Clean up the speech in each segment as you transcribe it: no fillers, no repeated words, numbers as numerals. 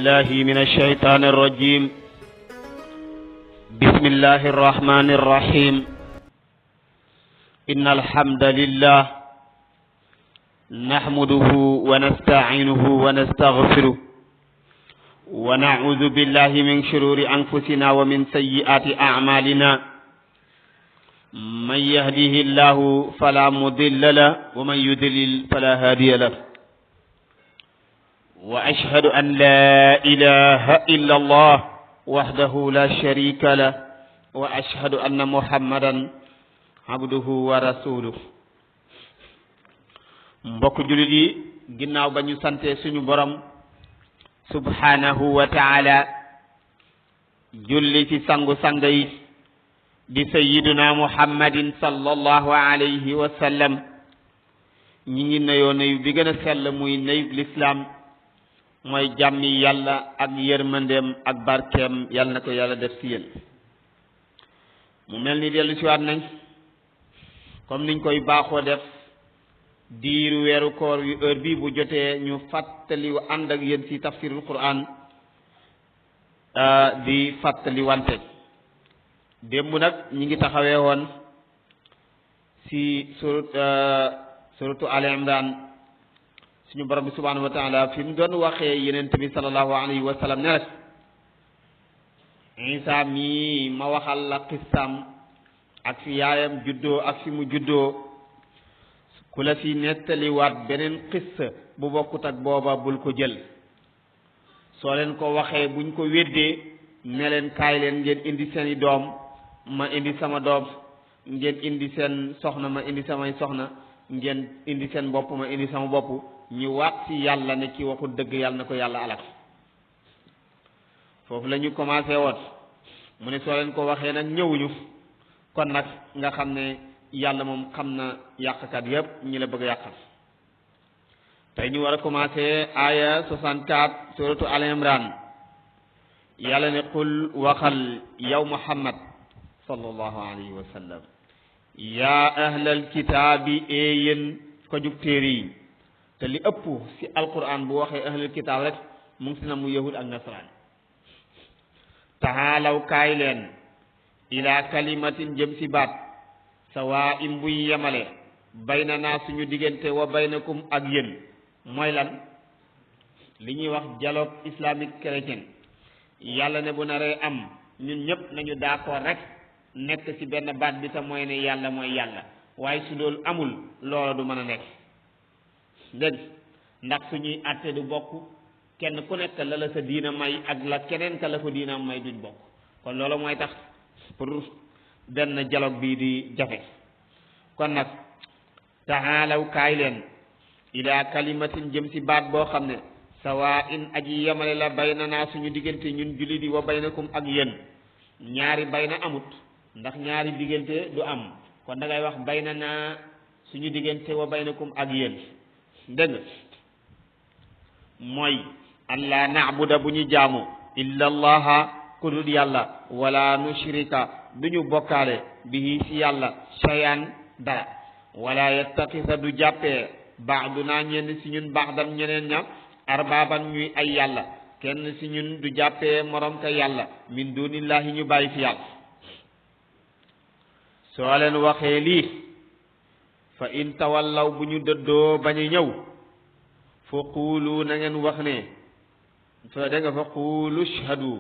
بالله من الشيطان الرجيم. بسم الله الرحمن الرحيم. إن الحمد لله نحمده ونستعينه ونستغفره ونعوذ بالله من شرور أنفسنا ومن سيئات أعمالنا. من يهده الله فلا مضل له ومن يضلل فلا هادي له. وأشهد أن لا إله إلا الله وحده لا شريك له وأشهد أن محمدا عبده ورسوله. mbokk julit yi ginnaaw ba ñu sante suñu borom subhanahu wa ta'ala julli ci sangu sang yi di sayyiduna muhammadin sallallahu alayhi wa sallam ñi ngi nuyoo nuyu bi gën a sell muy nuyub l'islam mooy jàmmi yàlla ak yërmandeem ak barkeem yàlla na ko yàlla def ci yéen. mu mel ni dellu si waat nañ comme niñ koy baaxoo def diiru weeru koor yu heure bii bu jotee ñu fàttali ànd ak yéen ci tafsirul Qur'an di fàttali wante démb nag ñi ngi taxawee woon ci suratu Al Imran suñu borom bi subhanahu wa taala fi mu doon waxee yenent bi sallallahu alayhi wa sallam ne rek Isa mii ma waxal la xissam ak fi yaayam juddoo ak fi mu juddoo ku la fi nettaliwaat beneen xissa bu bokkut ak booba bul ko jël. soo leen ko waxee buñ ko weddee ne leen kaay leen ngeen indi seeni doom ma indi sama doom, ngeen indi seen soxna ma indi samay soxna, ngeen indi seen bopp ma indi sama bopp, ñu waat ci yàlla ne ki waxul dëgg yàlla na ko yàlla alak. foofu la ñu commencé woon mu ne soo leen ko waxee nag ñëwuñu kon nag nga xam ne yàlla moom xam na yàqkat yépp ñi la bëgg a yàqal. tey ñu war a commencé aya 64 suratu Al Imran. yàlla ne qul waxal yow Muhammad sallallahu alayhi wa sallam yaa ahlal kitaabi yéen ko jug téere yi. te li ëpp ci alquran bu waxee ahlul kitaab rek mu ngi si na mu yahud ak nasaraan. taxaalaw kaay leen ila kalimatin jëm ci baat sawaa im buy yemale bayna naa suñu diggante wa baynakum ak yéen. mooy lan li ñuy wax dialogue islamique chrétien. yàlla ne bu naree am ñun ñëpp nañu d'accord rek nekk ci benn baat bi te mooy ne yàlla mooy yàlla. waaye su loolu amul loola du mën a nekk. dégg ndax suñuy àtte du bokk, kenn ku nekk la la sa diina may ak la keneen ka la ko diina may duñ bokk. kon loolu mooy tax pour benn dialogue bii di jafe. kon nag taxaalaw kaay leen ila kalimatin jëm ci baat boo xam ne sawaa in aji yemale la bayna naa suñu diggante ñun jullit yi wa baynakum ak yéen. ñaari bayna amut ndax ñaari diggante du am, kon da ngay wax bayna naa suñu diggante wa baynakum ak yéen. dégg mooy an laa naabuda bu ñu jaamu illa allaha ku dul yàlla wala nushrika du ñu bokkaale bihi ci yàlla shay'an dara wala yattaqisa du jàppee baaduna ñenn ci ñun baadan ñeneen ña arbaaban ñuy ay yàlla, kenn ci ñun du jàppee morom ka yàlla min dunillahi ñu bàyyi fi yàlla. soo leen waxee lii fa in tawallaw bu ñu dëddoo bañ a ñëw fa quulu na ngeen wax ne fa dégg nga fa quulu shhadu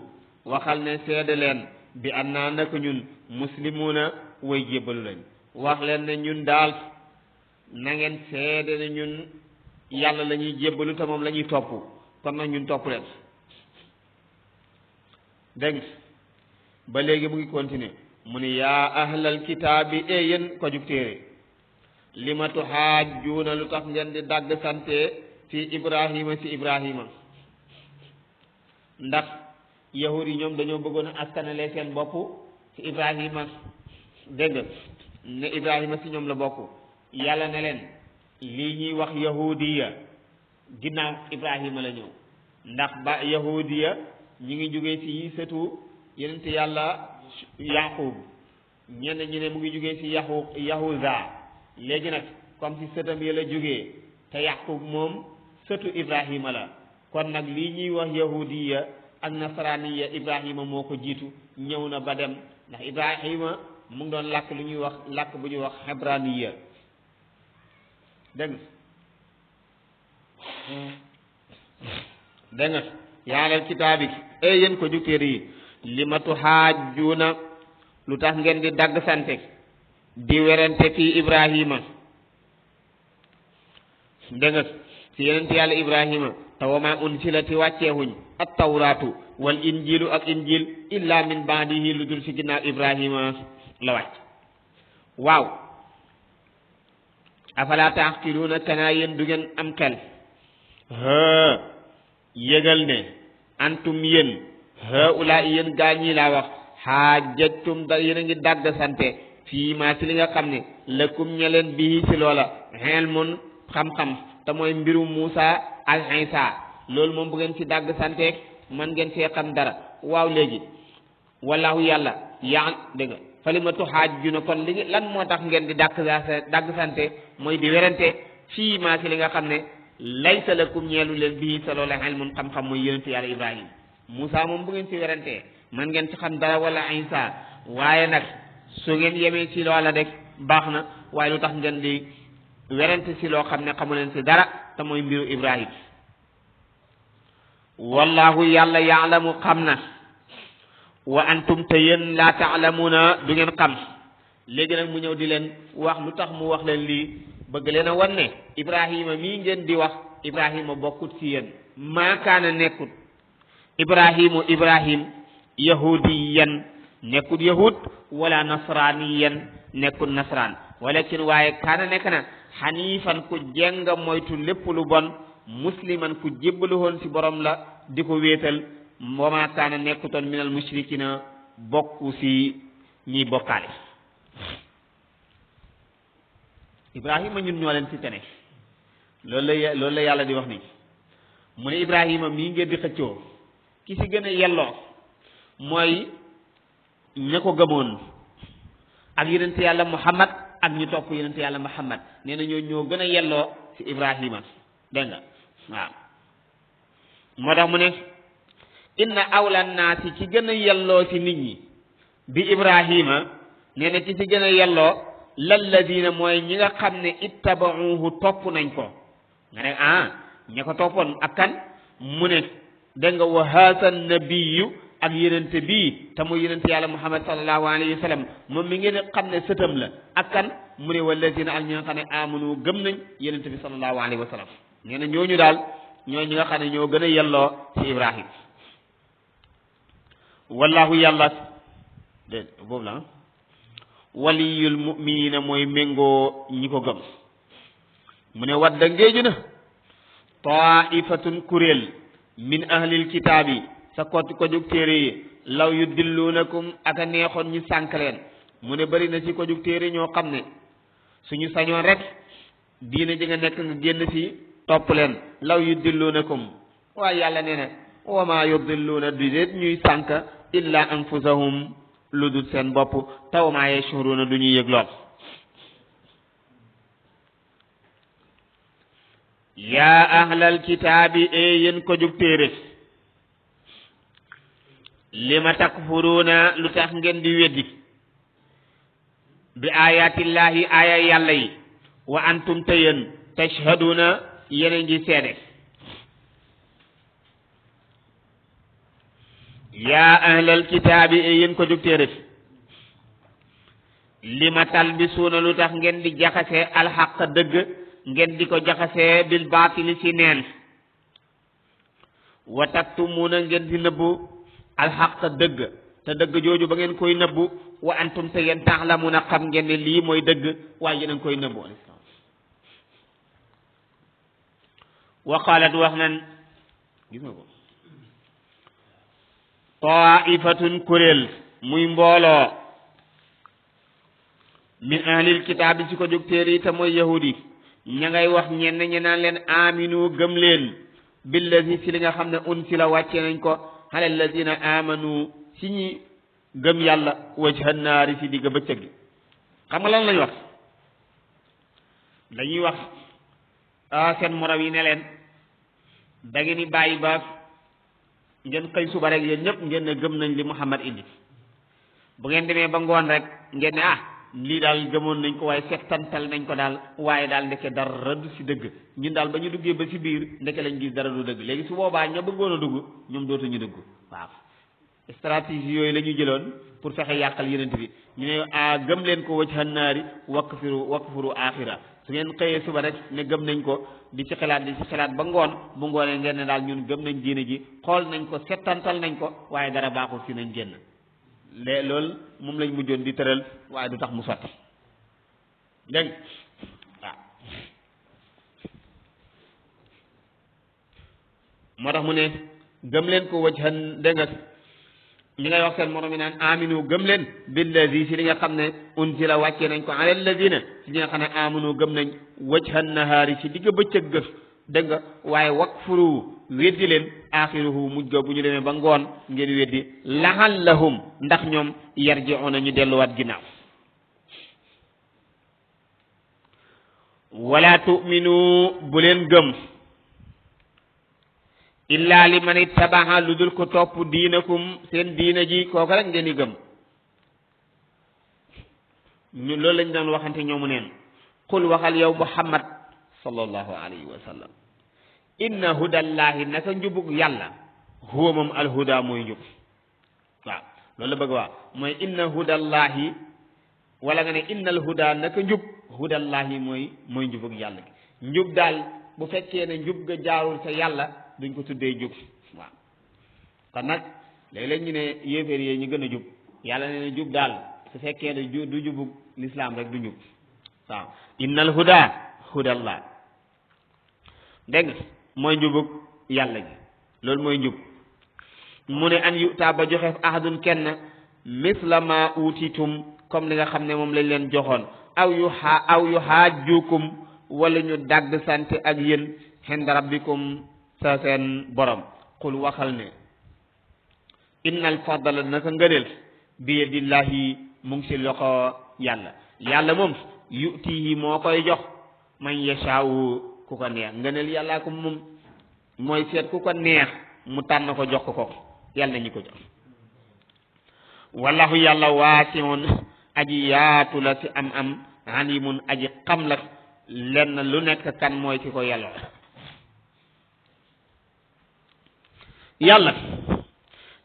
waxal ne seede leen bi annaa naka ñun muslimuuna way jébbalu lañ. wax leen ne ñun daal na ngeen seede ne ñun yàlla la ñuy jébbalu te moom la ñuy topp, kon nag ñun topp leen. dégg ba léegi mu ngi continuer mu ne yaa ahlal kitaabi yéen ko jug téere lima tuhaajjuuna lu tax ngeen di dagg sante fi ibrahima ci ibrahima. ndax yahud yi ñoom dañoo bëggoon a askanale seen bopp ci ibrahima. dégg ne ibrahima ci ñoom la bokk. yàlla ne leen lii ñuy wax yahudiya ginnaaw ibrahima la ñëw, ndax ba yahudiya ñi ngi jógee ci sëtu yenente yàlla yaqub, ñenn ñi ne mu ngi jógee ci yahuza. léegi nag comme ci sëtam yi la jógee te yaqub moom sëtu ibrahima la, kon nag lii ñuy wax yahudiya ak nasraniya Ibrahima moo ko jiitu ñëw na ba dem ndax Ibrahima mu ngi doon làkk lu ñuy wax làkk bu ñuy wax hebraniya dégg nga yaa ahlal kitaabi yéen ko jug téere yi li ma tuhaajjuuna lu tax ngeen di dagg sante di werante fii Ibrahima dégg nga ci yeneen yàlla Ibrahima te wa maa unsilati wàcceewuñ at tawraatu wal injilu ak injil illa min baadihi lu dul ci ginnaaw Ibrahima la wàcc waaw afala taaqiluuna kanaa yéen du ngeen am xel yëgal ne antum yéen haula yéen gaa ñii laa wax xaajajtum da yéen a ngi dàgg sante fii maa ci li nga xam ne lakum ñeleen bii ci loola ilmun xam-xam te mooy mbirum Muusa ak Isa loolu moom bu ngeen ci dàgg santeek man ngeen cee xam dara waaw léegi wallahu yàlla yaa dégg nga falimatu xaajjuna kon li lan moo tax ngeen di dàgg sante mooy di werante fii maa ci li nga xam ne laysa lakum ñeelu leen bii sa loola ilmun xam-xam mooy yonent yàlla Ibrahima Muusa moom bu ngeen ci werantee man ngeen ci xam dara wala Isa waaye nag su ngeen yemee ci loola rek baax na waaye lu tax ngeen di werante ci loo xam ne xamu leen ci dara te mooy mbiru Ibrahima wallahu yàlla yaalamu xam na wa antum te yéen laa taalamuuna du ngeen xam léegi nag mu ñëw di leen wax lu tax mu wax leen lii bëgg leen a wan ne Ibrahima mii ngeen di wax Ibrahima bokkut ci yéen maa kaana nekkut Ibrahim yahudiyan nekkut yahud wala nasraniyan nekkut nasran walakin waaye kaana nekk na xaniifan ku jeng moytu lépp lu bon musliman ku jébbalu woon ci borom la di ko wéetal wa maa kaana nekkutoon minal mushrikina bokku ci ñiy bokkaale Ibrahima ñun ñoo leen ci tene loolu la yàlla di wax ni mu ne Ibrahima mii ngeen di xëccoo ki ci gën a yelloo mooy ña ko gëmoon ak yonent yàlla Muhammad ak ñu topp yonent yàlla Muhammad nee na ñoo gën a yelloo ci Ibrahima dégg nga waaw moo tax mu ne inna awla naasi ci gën a yelloo ci nit ñi bi Ibrahima nee na ci gën a yelloo lalladina mooy ñi nga xam ne ittabauhu topp nañ ko nga ne ña ko toppoon ak kan mu ne dégg nga wa haasa nabiyu ak yenente bii te muy yenente yàlla Muhammad sallallahu alayhi wa sallam moom mi ngeen xam ne sëtam la ak kan mu ne walladina ak ñi nga xam ne amanu gëm nañ yenente bi sallallahu alayhi wa sallam nee na ñooñu daal ñooy ñi nga xam ne ñoo gën a yelloo ci Ibrahim wallahu yàlla dé boobu la waliyul muminina mooy méngoo ñi ko gëm mu ne wadda ngéeju na taifatun kuréel min ahlil kitaabi sa kotti ko jug téere yi law yu dilluunakum ak a neexoon ñu sànk leen mu ne bari na ci ko jug téere ñoo xam ne suñu sañoon rek diine ji nga nekk nga génn ci topp leen law yu dilluunakum waaye yàlla nee na wa maa yudilluuna du déet ñuy sànk illa anfusahum lu dul seen bopp taw maa yashuruna du ñuy yëg lool yaa ahlal kitaabi yéen ko jug téere lima takfuruuna lu tax ngeen di weddi bi ayatillahi aya yàlla yi wa antum te yéen tashhaduuna yéen a ngi seede yaa ahlal kitaabi yéen ko jug téere lima talbisuuna lu tax ngeen di jaxase alxaq dëgg ngeen di ko jaxase bil baatili ci neen wa taktumuuna ngeen di nëbbu alxaq dëgg te dëgg jooju ba ngeen koy nëbbu wa antum te yéen taalamuuna xam ngeen ne lii mooy dëgg waaye yéen a ngi koy nëbbu wa qaalat wax nan gis nga ko taifatun kuréel muy mbooloo min ahlil kitaab bi ci ko jóg téere yi te mooy yahudi ña ngay wax ñenn ñi naan leen aminu gëm leen billazi ci li nga xam ne unsila wàcce nañ ko ala allazina amanu ci ñi gëm yàlla wajhan naari ci digg bëccëg gi xam nga lan lañ wax dañuy wax seen morom yi ne leen da ngeen di bàyyi ba ngeen xëy suba rek yéen ñëpp ngeen ne gëm nañ li Muhammad indi bu ngeen demee ba ngoon rek ngeen ne lii daal gëmoon nañ ko waaye settantal nañ ko daal waaye daal ndeke dara du si dëgg ñun daal ba ñu duggee ba si biir ndeke lañ gis dara du dëgg léegi su boobaa ña bëggoon a dugg ñoom dootuñu dugg waaw stratégie yooyu la ñu jëloon pour fexe yàqal yenent bi ñu ne gëm leen ko wajhan naari wakfuru axira su ngeen xëyee suba rek ne gëm nañ ko di ci xalaat ba ngoon bu ngoonee ngeen ne daal ñun gëm nañ diine ji xool nañ ko settantal nañ ko waaye dara baaxul si nañ génn loolu moom lañ mujjoon di tëral waaye du tax mu sotti dégg waaw moo tax mu ne gëm leen ko wajhan dégg nga li ngay wax seen morom yi naan aminu gëm leen billazi si li nga xam ne unzila wàccee nañ ko ala alladina si li nga xam ne aminu gëm nañ wajhan nahaari si digg bëccëg gëf dégg nga waaye wakfuru weddi leen axiruhu mujj ga bu ñu demee ba ngoon ngeen weddi laxallahum ndax ñoom yarji'una ñu delluwaat ginnaaw wala tu'minu bu leen gëm illa li man ittabaha lu dul ko topp diinakum seen diina ji kooku rek ngeen di gëm ñu loolu lañ doon waxante ñoomu neen qul waxal yow Muhammad sallallahu alayhi wa sallam inna hudallahi naka njubug yàlla huwa moom alhuda mooy njub waaw loolu la bëgg wax mooy inna hudallahi wala nga ne inna alhuda naka njub hudallahi mooy njubug yàlla gi njub daal bu fekkee ne njub ga jaarul sa yàlla duñ ko tuddee njub waaw kon nag léeg-léeg ñu ne yéeféer yee ñu gën a jub yàlla ne na jub daal su fekkee ne du jubug lislaam rek du njub waaw innal huda hudallah dégg nga mooy njubug yàlla gi loolu mooy njub mu ne an yuta ba joxe ahadun kenn misla ma utitum comme li nga xam ne moom lañ leen joxoon aw yu haajjukum wala ñu dagg sante ak yéen inda rabbikum sa seen borom qul waxal ne innal fadla naka ngëneel bi yadillahi mu ngi si loxo yàlla moom yutihi moo koy jox man yashaawu ku ko neex ngëneel yàllaa ko moom mooy seet ku ko neex mu tànn ko jox ko yàlla nañu ko jox wallahu yàlla waasiun aji yaatu la si am alimun aji xam la lenn lu nekk kan mooy ki ko yàlla yàlla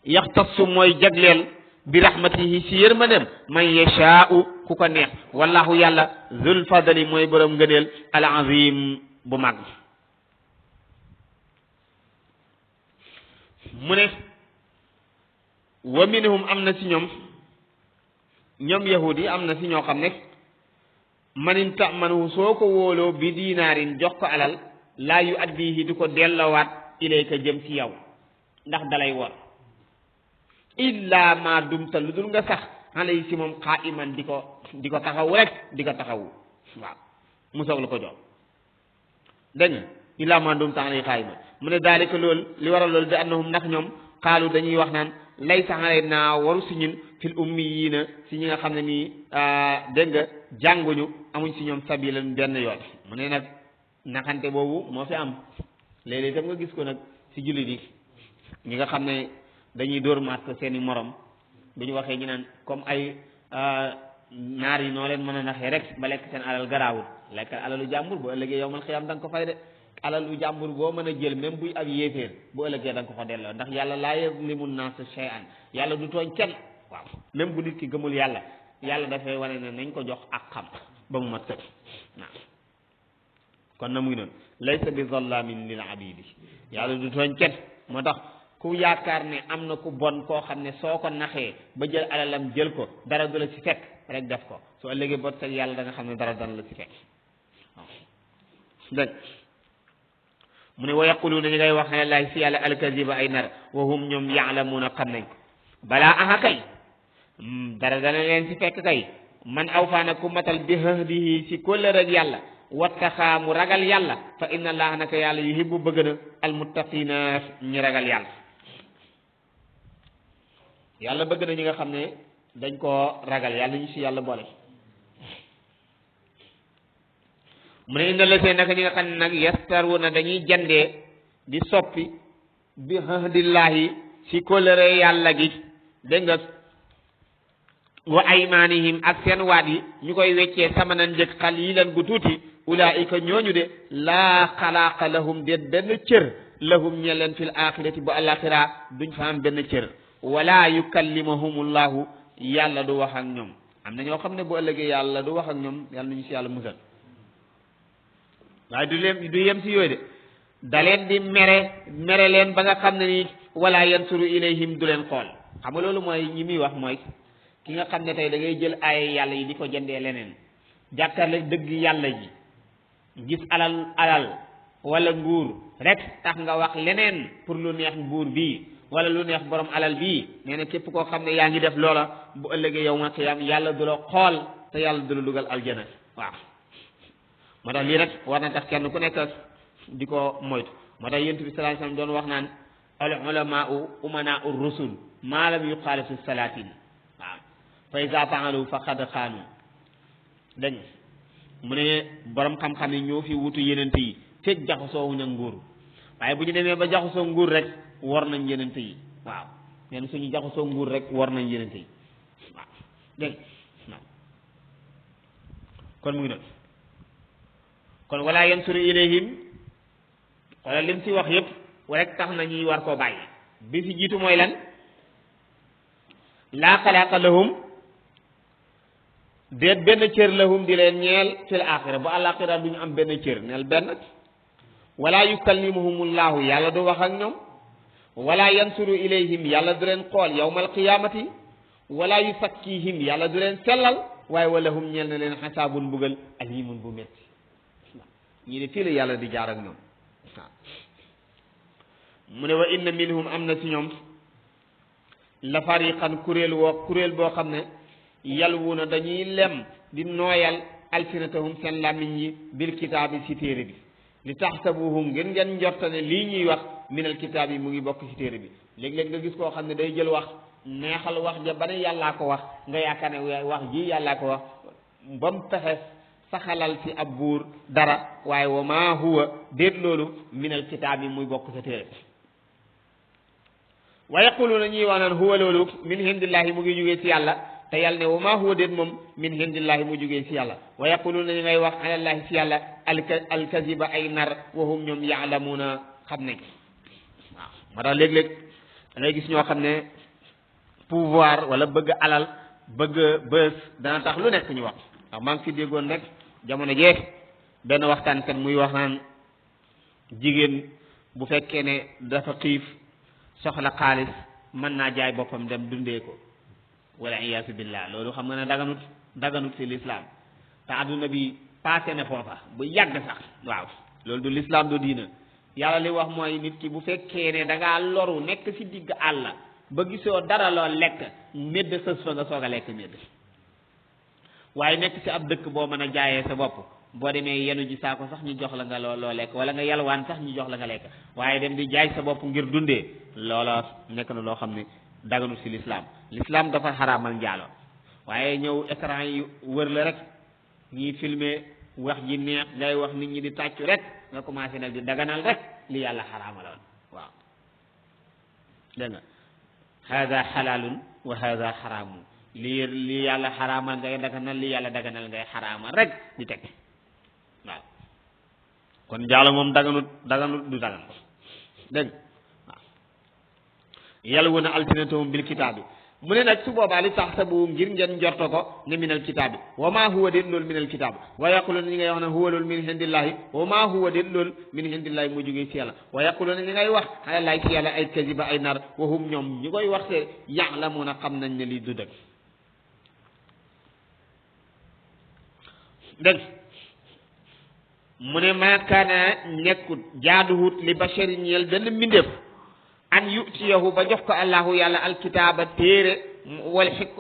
yaxtassu mooy jagleel bi rahmatihi si yërmaneem man yashaa'u ku ko neex wallahu yàlla zul fadli mooy borom ngëneel al azim bu mag mu ne wa minhum am na si ñoom yahudi am na si ñoo xam ne manin ta'manhu soo ko wóoloo bi dinaarin jox ko alal laa yu addihi di ko delloowaat ilayka jëm ci yow ndax dalay wor illa ma dumta lu dul nga sax xale si moom qa'iman di ko taxaw rek di ko taxaw waaw mu soog la ko jox dégg nga illa ma dumta xale qa'iman mu ne daalika loolu li waral loolu di annahum ndax ñoom xaalu dañuy wax naan laysa alaynaa waru si ñun fil ummiyiina si ñi nga xam ne nii dégg nga jànguñu amuñ si ñoom sabilan benn yoon mu ne nag naxante boobu moo fi am léeg-léeg tam nga gis ko nag si jullit yi ñi nga xam ne dañuy dóor masque seeni morom bu ñu waxee ñu naan comme ay naar yi noo leen mën a naxee rek ba lekk seen alal garaawul lekk alalu jàmbur bu ëllëgee yow man xiyam da nga ko fay de alalu jàmbur boo mën a jël même buy ab yéeféer bu ëllëgee da nga ko fa delloo ndax yàlla laa yazlimu naasa shay'an yàlla du tooñ kenn waaw même bu nit ki gëmul yàlla dafay wane ne nañ ko jox ak xam ba mu mat sëkk waaw kon na muy noonu laysa bi zallamin lil abidi yàlla du tooñ kenn moo tax ku yaakaar ne am na ku bon koo xam ne soo ko naxee ba jël alalam jël ko dara du la ci fekk rek def ko soo ëllëgee bot sag yàlla da nga xam ne dara dana la ci fekk waaw dégg mu ne wa yaquluuna ñi ngay wax ne laay si yàlla alkaziba ay nar wa hum ñoom yaalamuuna xam nañ ko balaa aha kay dara dana leen ci fekk kay man awfaana ku matal bi hahdihi si kóllëre rek yàlla wattaxaa mu ragal yàlla fa inna allaha naka yàlla yuhibbu bëgg na almuttaqina ñi ragal yàlla bëgg na ñi nga xam ne dañ koo ragal yàlla ñu si yàlla boole mu ne inna la see naka ñi nga xam ne nag yastaruuna dañuy jandee di soppi bi ahdillahi si kóllëre yàlla gi dégg nga wa aymanihim ak seen waat yi ñu koy weccee samanan njëg qalilan gu tuuti ulaika ñooñu de laa xalaaqa lahum déet benn cër lahum ñe leen fil axirati bu alaxira duñ fa am benn cër wala yukallimuhumullahu yàlla du wax ak ñoom am na ñoo xam ne bu ëllëgee yàlla du wax ak ñoom yàlla nañu si yàlla musal waaye du yem si yooyu de da leen di mere leen ba nga xam ne ni wala yansuru ilayhim du leen xool xam nga loolu mooy ñi muy wax mooy ki nga xam ne tey da ngay jël ay yàlla yi di ko jëndee leneen jàkkaarle dëgg yàlla ji gis alal wala nguur rek tax nga wax leneen pour lu neex nguur bii wala lu neex borom alal bii nee na képp koo xam ne yaa ngi def loola bu ëllëgee yow ma xiyaam yàlla du la xool te yàlla du la dugal aljana waaw moo tax lii rek war na tax kenn ku nekk di ko moytu moo tax yonent bi sallallahu alayhi wasallam doon wax naan al ulamaau umanau rusul maa lam yuxaalifu salaatin waaw fa iza faalu faqad xaanu dégg mu ne borom xam-xam yi ñoo fi wutu yenent yi fekk jaxasoo wuñ ak nguur waaye bu ñu demee ba jaxasoo nguur rek war nañ yenent yi waaw nee na suñu jaxasoo nguur rek war nañ yenent yi waaw dégg waaw kon mu ngi doon kon wala yansuru ilayhim wala lim si wax yëpp rek tax na ñuy war koo bàyyi bi si jiitu mooy lan laa xalaaqa lahum déet benn cër lahum di leen ñeel fil axira bu alaxira du ñu am benn cër neel benn wala yukallimuhumullahu yàlla du wax ak ñoom wala yansuru ilayhim yàlla du leen xool yawmal qiyamati wala yusakkihim yàlla du leen sellal waaye walahum ñeel na leen xasaabun mbugal alimun bu metti ñii de fii la yàlla di jaar ak ñoom waaw mu ne wa inna minhum am na ci ñoom la fariqan kuréel boo xam ne yalwuna dañuy lem di nooyal alsinatahum seen làmmiñ yi bil kitaabi si téere bi li taxsabuhum ngeen njortane lii ñuy wax minal kitaab yi mu ngi bokk si téere bi léeg-léeg nga gis koo xam ne day jël wax neexal wax ja ba ne yàllaa ko wax nga yaakaar ne wax ji yàllaa ko wax ba mu pexe saxalal ci ab buur dara waaye wa maa huwa déet loolu minal kitaab yi muy bokk sa téere wa yaquluna ñuy wax naan huwa loolu min hindillahi mu ngi jógee ci yàlla te yàlla ne wa maa huwa déet moom min hindillahi mu jógee ci yàlla wa yaquluna ñu ngay wax alallahi ci yàlla alkaziba ay nar wa hum ñoom yaalamuuna xam nañ waaw moo tax léeg-léeg da ngay gis ñoo xam ne pouvoir wala bëgg alal bëgg bës dana tax lu nekk ñu wax waaw maa ngi fi déggoon rek jamono jee benn waxtaankat muy wax naan jigéen bu fekkee ne dafa xiif soxla xaalis mën naa jaay boppam dem dundee ko wala iyaasu billah loolu xam nga ne daganut ci l'islam te adduna bi passé na foofa bu yàgg sax waaw loolu du l'islam du diina yàlla li wax mooy nit ki bu fekkee ne da ngaa loru nekk ci digg àll ba gisoo dara loo lekk médd sës fa nga soog a lekk médd waaye nekk ci ab dëkk boo mën a jaayee sa bopp boo demee yenu ji saako sax ñu jox la nga loo lekk wala nga yalwaan sax ñu jox la nga lekk waaye dem di jaay sa bopp ngir dundee loola nekk na loo xam ne daganu ci l'islam dafa xaraamal njaalo waaye ñëw écran yi wër la rek ñiy filmer wax ji neex ngay wax nit ñi di tàccu rek nga commencé nag di daganal rek li yàlla xaraamaloon waaw dégg nga hada xalaalun wa hada xaraamun li yàlla xaraamal ngay daganal li yàlla daganal ngay xaraamal rek di teg waaw kon njaalo moom daganut du dagan dégg waaw yalwuna alsinatahum bil kitaabi mu ne nag su boobaa li tax sabu ngir ngeen njorto ko ne minal kitaabi wa maa huwa déet loolu minal kitaabi wa yaquluna ñi ngay wax ne huwa loolu min hindillahi wa maa huwa déet loolu min hindillahi mu jógee ci yàlla wa yaquluna ñi ngay wax alallahi ci yàlla ay kaziba ay nar wa hum ñoom ñi koy wax te ya'lamuna xam nañ ne lii du dëgg dëgg mu ne maakaana nekkut jaaduwut li basharin ñeel benn mbindeef an yutiyahu ba jox ko allahu yàlla alkitaaba téere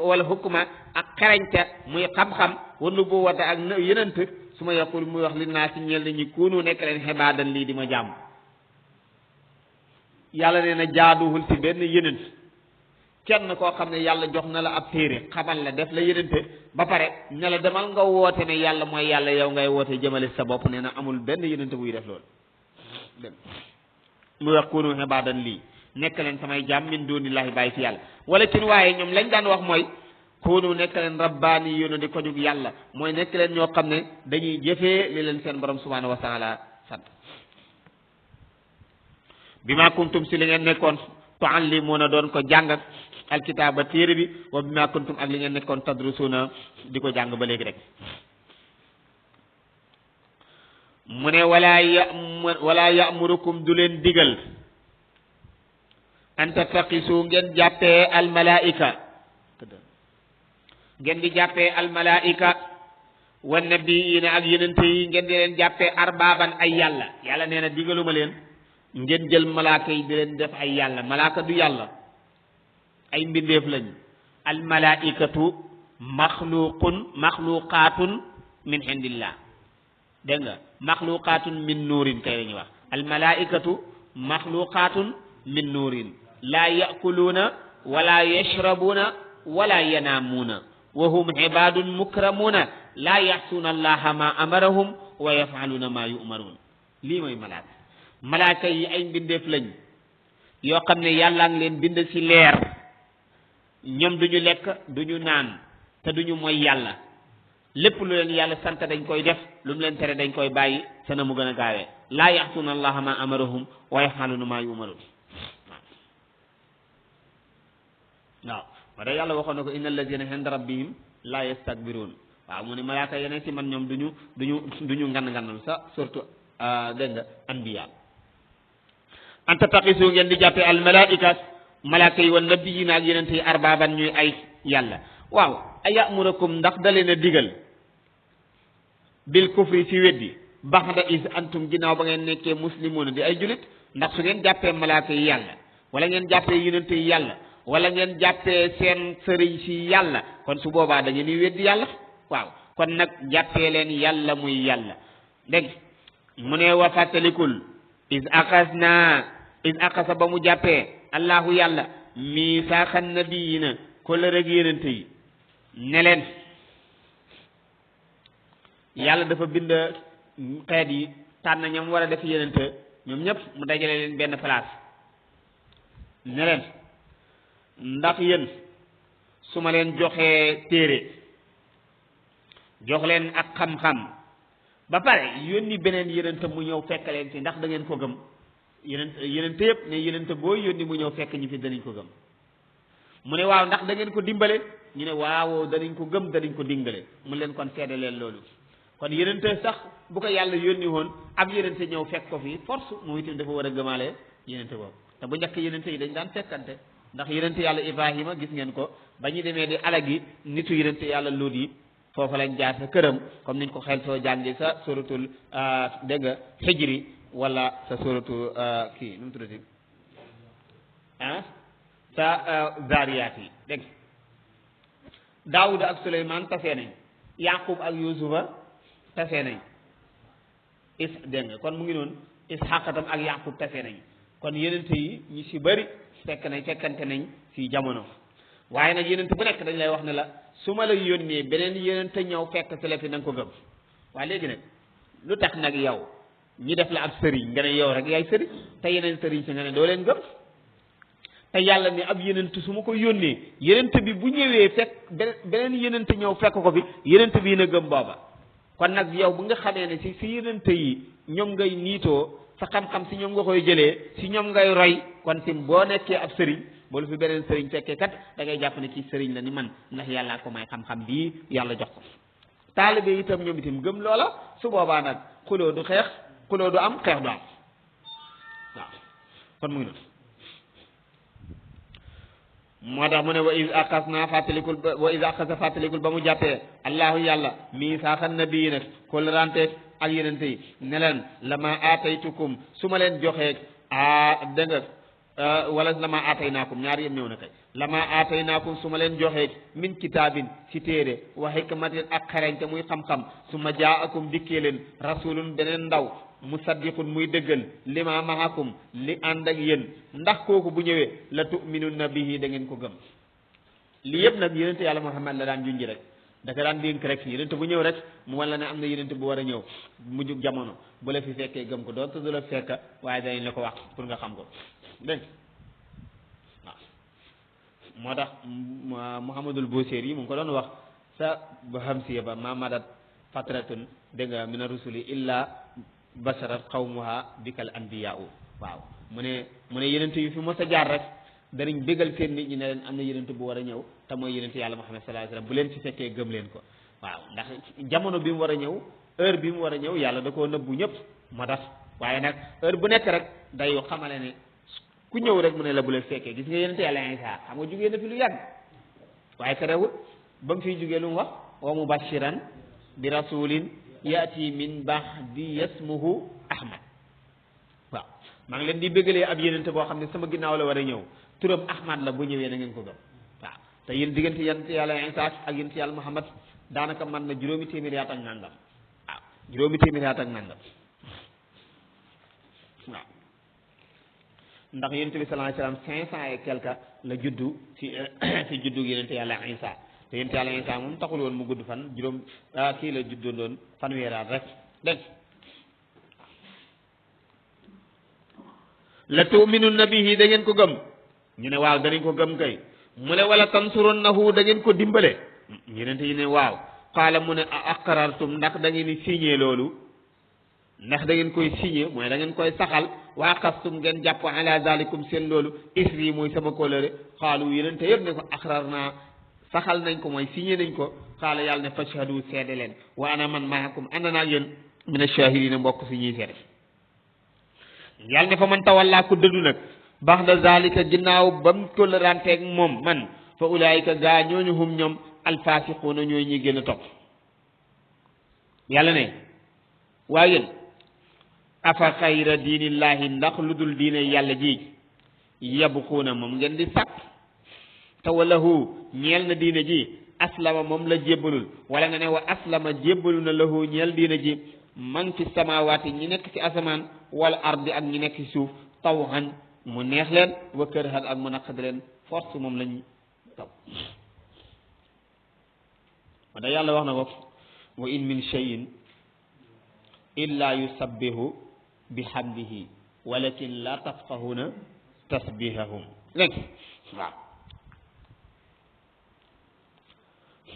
wal hukma ak xarañta muy xam-xam wa nubuwata ak yenant su ma yaqul muy wax li naa si ñeel nañu kunu nekk leen xibaadan lii di ma jàmm yàlla nee na jaaduwul ci benn yenant kenn koo xam ne yàlla jox na la ab téere xamal la def la yenante ba pare ne la demal nga woote ne yàlla mooy yàlla yow ngay woote jëmale sa bopp nee na amul benn yenante buy def loolu mu wax kunu ibadan lii nekk leen samay jaam min dunillahi bàyyi fi yàlla wala kin waaye ñoom lañ daan wax mooy kunu nekk leen rabbaani yoona di ko jug yàlla mooy nekk leen ñoo xam ne dañuy jëfee li leen seen borom subhanahu wa taala sant bima kuntum si li ngeen nekkoon tuallimuuna doon ko jàng alkitaaba téere bi wa bima kuntum ak li ngeen nekkoon tadrusuuna di ko jàng ba léegi rek mu ne wala ya'murukum du leen digal an tattaqisu ngeen jàppee almalaika ngeen di jàppee almalaika wa nabiyiina ak yenente yi ngeen di leen jàppee arbaaban ay yàlla yàlla nee na digaluma leen ngeen jël malaaka yi di leen def ay yàlla malaaka du yàlla ay mbindeef lañ almalaikatu maxluqaatun min indillah dégg nga maxluqaatun min nuurin kay la ñuy wax almalaikatu maxluqaatun min nuurin laa yakuluuna wala yashrabuuna wala yanaamuuna wa hum ibaadun mukramuuna laa yaxsuuna allaha ma amarahum wa yafaluuna ma yu'maruun lii mooy malaaka malaaka yi ay mbindeef lañ yoo xam ne yàlla ngi leen bind ci leer ñoom duñu lekk duñu naan te duñu mooy yàlla lépp lu leen yàlla sant dañ koy def lu mu leen tere dañ koy bàyyi sa na mu gën a gaawee laa yaxsuuna allaha ma amarahum wa yafaluuna ma yu'maruun waaw moo tax yàlla waxoon na ko inna alladina inda rabbihim la yastakbiruun waaw mu ne malaaka yeneen ci man ñoom duñu ngan-nganal sa surtout dégg nga anbiya an tattaqisu ngeen di jàppee al malaika malaaka yi wan nabiyyiina ak yeneen yi arbaaban ñuy ay yàlla waaw a ya'murukum ndax da leen a digal bil kufri ci weddi baxda is antum ginnaaw ba ngeen nekkee muslimuuna di ay julit ndax su ngeen jàppee malaaka yi yàlla wala ngeen jàppee yeneen yi yàlla wala ngeen jàppee seen sëriñ si yàlla kon su boobaa da ngeen di weddi yàlla waaw kon nag jàppee leen yàlla muy yàlla dégg mu ne wa fàttalikul is aqasa ba mu jàppee allahu yàlla miisaaxan nabiyina kollëre ak yenente yi ne leen yàlla dafa bind xeet yi tànn ñoom war a def yenente ñoom ñëpp mu dajale leen benn place ne leen ndax yéen su ma leen joxee téere jox leen ak xam-xam ba pare yónni beneen yenente mu ñëw fekk leen ci ndax da ngeen ko gëm yenente yëpp ne yenente boo yónni mu ñëw fekk ñu fi danañ ko gëm mu ne waaw ndax da ngeen ko dimbale ñu ne waaw danañ ko gëm danañ ko dingale mu leen kon seede leen loolu kon yenente sax bu ko yàlla yónni woon ab yenente ñëw fekk ko fi force moom itam dafa war a gëmaale yenente boobu te bu njëkk yenente yi dañ daan fekkante ndax yenente yàlla Ibrahima gis ngeen ko ba ñu demee di alagi nitu yenente yàlla Luut yi foofu lañ jaar sa këram comme niñ ko xel soo jàngi sa suratul dégg nga Hijri wala sa suratu kii nu mu tuddati sa Zaariyaat yi dégg Daawuda ak Suleymaan tasee nañ Yaqub ak Yusufa tasee nañ dégg nga kon mu ngi noonu Isxaqatam ak Yaqub tasee nañ kon yenente yi ñu si bëri fekkante nañ ci jamono waaye nag yenente bu nekk dañ lay wax ne la su ma la yónnee beneen yenente ñëw fekk si la fi na nga ko gëm waaye léegi nag lu tax nag yow ñi def la ab sëriñ nga ne yow rek yaay sëriñ te yeneen sëriñ si nga ne doo leen gëm te yàlla ne ab yenente su ma ko yónnee yenente bi bu ñëwee fekk beneen yenente ñëw fekk ko fi yenente bii na gëm booba kon nag yow bu nga xamee ne si yenente yi ñoom ngay niitoo sa xam-xam si ñoom nga koy jëlee si ñoom ngay roy kon tim boo nekkee ab sëriñ boolu fi beneen sëriñ fekkee kat da ngay jàpp ne kii sëriñ la ni man ndax yàllaa ko may xam-xam bii yàlla jox ko taalibe itam ñoom itam gëm loola su boobaa nag xuloo du xeex xuloo du am xeex du am waaw kon mu ngi noonu moo tax mu ne wa is aqasa fàttalikul ba mu jàppee allahu yàlla miisaaxan nabii nag kóllërante ak yenente yi ne leen lama aataytukum su ma leen joxee dégg nga wala lama aataynaakum ñaar yëpp ñëw na kay lama aataynaakum su ma leen joxee min kitaabin ci téere wa hikmatin ak xereñte muy xam-xam su ma jaakum dikkee leen rasulun beneen ndaw musaddiqun muy dëggal lima mahakum li ànd ak yéen ndax kooku bu ñëwee la tu'minunna bihi da ngeen ko gëm li yëpp nag yenente yàlla Muhammad la daan junji rek da ka daan dénk rek yenente bu ñëw rek mu wala ne am na yenente bu war a ñëw mujjug jamono bu la fi fekkee gëm ko doonte du la fekk waaye danañ la ko wax pour nga xam ko dégg waaw moo tax Muhammadul Busiri yi mu ngi ko doon wax sa ba hamsiya ba ma madat fatratun dégg nga mina rusuli illa basharat qawmuha bikal anbiyaa'u waaw mu ne yenente yu fi mos a jaar rek danañ bégal seen nit ñi ne leen am na yenente bu war a ñëw te mooy yenente yàlla Muhammad sallallahu alayhi wasallam bu leen ci fekkee gëm leen ko waaw ndax jamono bi mu war a ñëw heure bi mu war a ñëw yàlla da koo nëbbu ñëpp moo tax waaye nag heure bu nekk rek day xamale ne ku ñëw rek mu ne la bu leen fekkee gis nga yenente yàlla Isa xam nga jugee na fi lu yàgg waaye terewul ba mu fiy jugee lu mu wax wa mubashiran bi rasulin yaati min ba'di yasmuhu Ahmad waaw maa ngi leen di bégalee ab yenente boo xam ne sama ginnaaw la war a ñëw turam Ahmad la bu ñëwee na ngeen ko gëm waaw te yéen diggante yonent yàlla Isa ak yonent yàlla Muhammad daanaka man na juróomi téeméeri at ak nangam waaw juróomi téeméeri at ak nangam waaw ndax yonent bi sallallahu alayhi wasallam 500 et quelque la juddu ci juddu yonent yàlla Isa te yonent yàlla Isa moom taxul woon mu gudd fan juróom kii la juddoon doon fanweeraat rek dégg la tu'minunna bihi da ngeen ko gëm ñu ne waaw danañ ko gëm kay mu ne wala tansurunnahu da ngeen ko dimbale yenente yi ne waaw qaala mu ne a aqrartum ndax da ngeen di signé loolu ndax da ngeen koy signé mooy da ngeen koy saxal wa aqastum ngeen jàpp ala zalikum seen loolu isri mooy sama kóllëre xaalu yenente yëpp ne ko aqrar naa saxal nañ ko mooy signé nañ ko qaala yàlla ne fashhadu seede leen wa ana man maakum ànd naa yéen min ash-shahidina mbokk si ñuy seede yàlla ne fa man tawalla ku dëddu nag baxda zalika ginnaaw ba mu kóllëranteeg moom man fa ulaayika gaa ñooñu hum ñoom alfasiquuna ñooy ñi gën a topp yàlla ne waaye yéen afa xayra diinillahi ndax lu dul diine yàlla ji yabxuuna moom ngeen di sàkk te walahu ñeel na diine ji aslama moom la jébbalul wala nga ne wa aslama jébbalu na lahu ñeel diine ji man fi samawaati ñi nekk ci asamaan wala ardi ak ñi nekk ci suuf tawhan mu neex leen wa kërhan ak mu naqad leen force moom lañ taw wa da yàlla wax na ko wa in min shay'in illa yusabbihu bihamdihi walakin la tafqahuna tasbihahum léegi waaw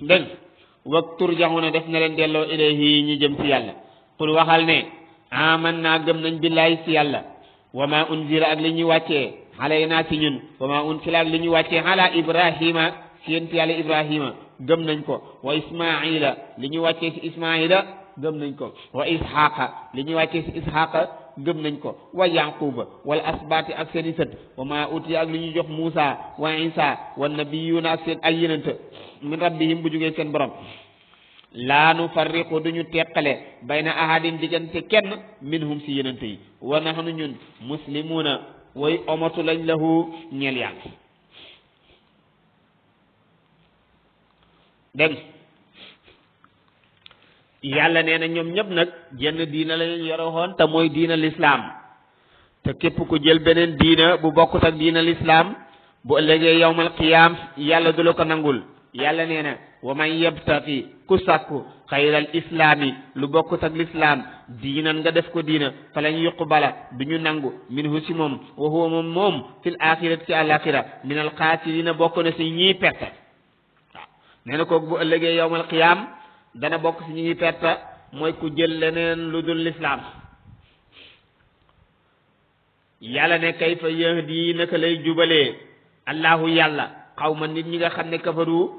dégg wa turjaxuna def na leen delloo ilayhi ñi jëm ci yàlla qul waxal ne aman naa gëm nañ billahi ci yàlla wa ma unzila ak li ñuy wàccee alayna ci ñun wa ma unzila ak li ñuy wàccee ala ibrahima ci yent yàlla ibrahima gëm nañ ko wa ismaila li ñuy wàccee ci ismaila gëm nañ ko wa ishaqa li ñuy wàccee ci ishaqa gëm nañ ko wa yaquba wal asbaati ak seen i sët wa ma utiya ak li ñuy jox Muusa wa Isa wa nabiyuna ak seen ay yenente min rabbihim bu jógee seen borom laa nu farriqu duñu teqale bayna ahadin diggante kenn minhum si yenente yi wa nahnu ñun muslimuuna way omatu lañ lahu ñeel yàlla dégg yàlla nee na ñoom ñëpp nag jenn diina la leen yore woon te mooy diina lislaam te képp ku jël beneen diina bu bokkut ak diina lislaam bu ëllëgee yawmal qiyaam yàlla du la ko nangul yàlla nee na wa man yabtaqi ku sàkku xayral islaami lu bokkut ak lislaam diinan nga def ko diina falan yuqbala du ñu nangu minhu si moom wa huwa moom fil axirati ci àlaxira min al xaasirina bokk na si ñiy perte waaw nee na kooku bu ëllëgee yawmal qiyaam dana bokk si ñi perte mooy ku jël leneen lu dul lislaam yàlla ne kayfa yahdi naka lay jubalee allahu yàlla xawma nit ñi nga xam ne kafaru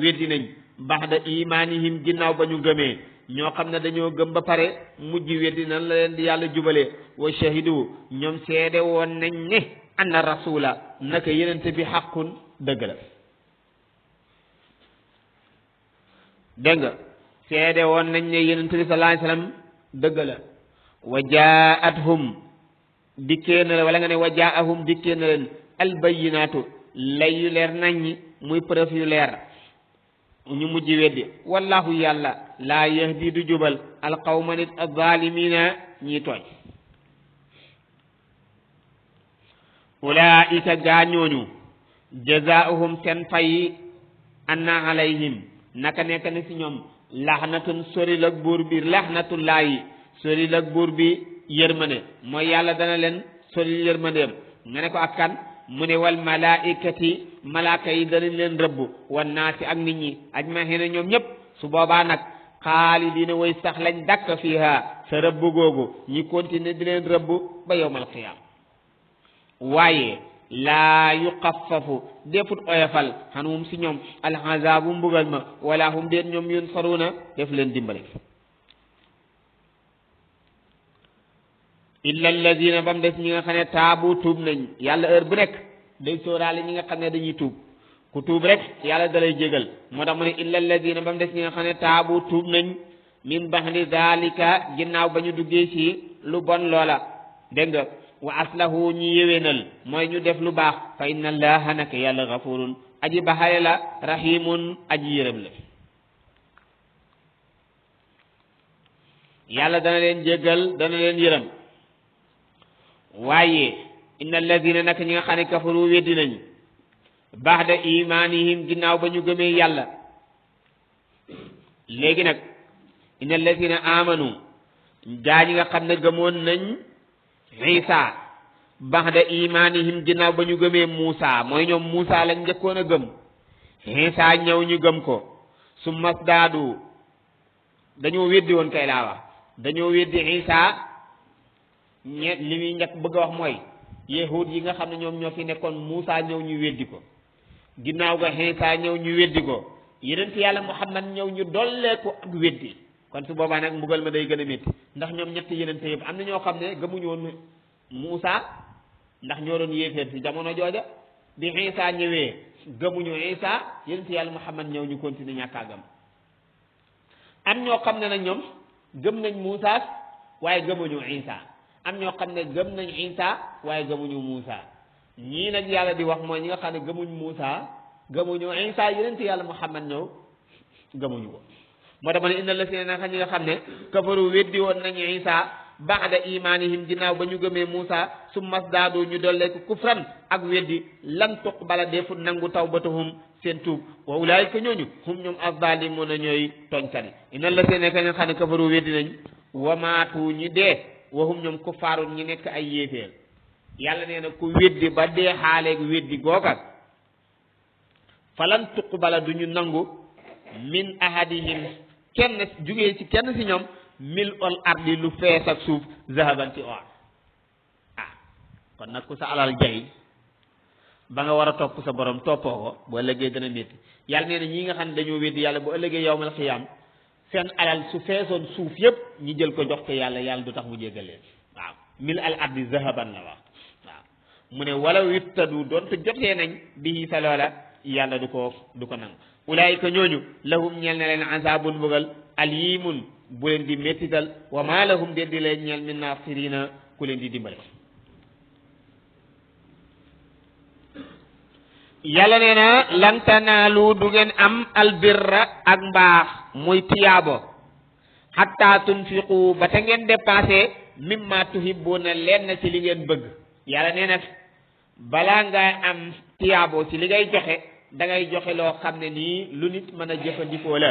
weddi nañ baxda imaanihim ginnaaw ba ñu gëmee ñoo xam ne dañoo gëm ba pare mujj weddi nan la leen di yàlla jubalee wa shahidu ñoom seede woon nañ ne anna rasula naka yenente bi xaqun dëgg la dégg nga seede woon nañ ne yenente bi sallallahu alayhi wasallam dëgg la wa jaa'athum dikkee na la wala nga ne wa jaa'ahum dikkee na leen albayinaatu lay yu leer nañ ñi muy preuve yu leer ñu mujj weddi wallahu yàlla laa yahdi du jubal alqawma nit azzalimina ñi tooñ ulaika gaa ñooñu jazaa'uhum seen fay anna alayhim naka nekk na si ñoom laxnatun soril ak buur bi laxnatullaahi soril ak buur bi yërmande mooy yàlla dana leen soril yërmandeem nga ne ko ak kan mu ne wal malaikati malaaka yi danañ leen rëbb wan naasi ak nit ñi ajmahiina ñoom ñëpp su boobaa nag xaalidiina way sax lañ dakk fiiha sa rëbb googu ñi continuer di leen rëbb ba yawmal qiyaama waaye laa yuxaffafu defut oyofal xanum si ñoom alxazaabu mbugal ma wala hum déet ñoom yunsaruuna def leen dimbale illa alladina ba mu des ñi nga xam ne taabu tuub nañ yàlla heure bu nekk day sóoraale ñi nga xam ne dañuy tuub ku tuub rek yàlla dalay jégal moo tax mu ne illa alladina ba mu des ñi nga xam ne taabu tuub nañ min baxdi dalika ginnaaw ba ñu duggee ci lu bon loola dégg nga wa aslahu ñu yéwénal mooy ñu def lu baax fa inna allaha naka yàlla gafurun aji baxale la rahimun aji yërëm la yàlla dana leen jéggal dana leen yërëm waaye inna alladina naka ñi nga xam ne kafaru weddi nañ baxda imanihim ginnaaw ba ñu gëmee yàlla léegi nag inna alladina amanu gaa ñi nga xam ne gëmoon nañ Isa baxda imanihim ginnaaw ba ñu gëmee Muusa mooy ñoom Muusa lañ njëkkoon a gëm Isa ñëw ñu gëm ko su masdaadu dañoo weddi woon kay laa wax dañoo weddi Isa li muy njëkk bëgg a wax mooy yahud yi nga xam ne ñoom ñoo fi nekkoon Muusa ñëw ñu weddi ko ginnaaw ga Isa ñëw ñu weddi ko yonent yàlla Muhammad ñëw ñu dollee ko ak weddi kon su boobaa nag mbugal ma day gën a métti ndax ñoom ñetti yonent yëpp am na ñoo xam ne gëmuñu woon Muusa ndax ñoo doon yéeféer si jamono jooja bi Isa ñëwee gëmuñu Isa yonent yàlla Muhammad ñëw ñu continuer ñàkk a gëm am ñoo xam ne nag ñoom gëm nañ Muusa waaye gëmuñu Isa am ñoo xam ne gëm nañ Isa waaye gëmuñu Muusa ñii nag yàlla di wax mooy ñi nga xam ne gëmuñ Muusa gëmuñu Isa yonent yàlla Muhammad ñëw gëmuñu ko moo tax ma ne inna la si naka ñi nga xam ne kafaru weddi woon nañu Isa baxda imanihim ginnaaw ba ñu gëmee Muusa su masdaadu ñu dolleeku kufran ak weddi lan tuqbala defut nangu tawbatuhum seen tuub wa ulaayika ñooñu hum ñoom azzalimuna ñooy tooñkat yi inna la si naka ñi nga xam ne kafaru weddi nañ wamaatu ñu dee wahum ñoom kuffaarun ñi nekk ay yéeféer yàlla nee na ku weddi ba dee xaaleeg weddi googa falan tuqbala du ñu nangu min ahadihim kenn jugee ci kenn si ñoom mil ol ardi lu fees ak suuf zahaban ci or kon nag ku sa alal jay ba nga war a topp sa borom toppoo ko bu ëllëgee dana métti yàlla nee na ñi nga xam ne dañoo weddi yàlla bu ëllëgee yawmal xiyaam seen alal su feesoon suuf yépp ñi jël ko jox ko yàlla du tax mu jéggal leen waaw mil al ardi zahaban la wax waaw mu ne wala wittadu doonte jotee nañ bi sa loola yàlla du ko nangu ulaayika ñooñu lahum ñeel na leen azabun mbugal alimun bu leen di méttital wa ma lahum de di leen ñeel min nasirina ku leen di dimbale yàlla nee na lan tanaalu du ngeen am albirra ak mbaax muy tiyaabo hatta tunfiqu ba te ngeen dépensé mimma tuhibbuna leen ci li ngeen bëgg yàlla nee na balaa ngaa am tiyaabo ci li ngay joxe da ngay joxe loo xam ne nii lu nit mën a jëfandikoo la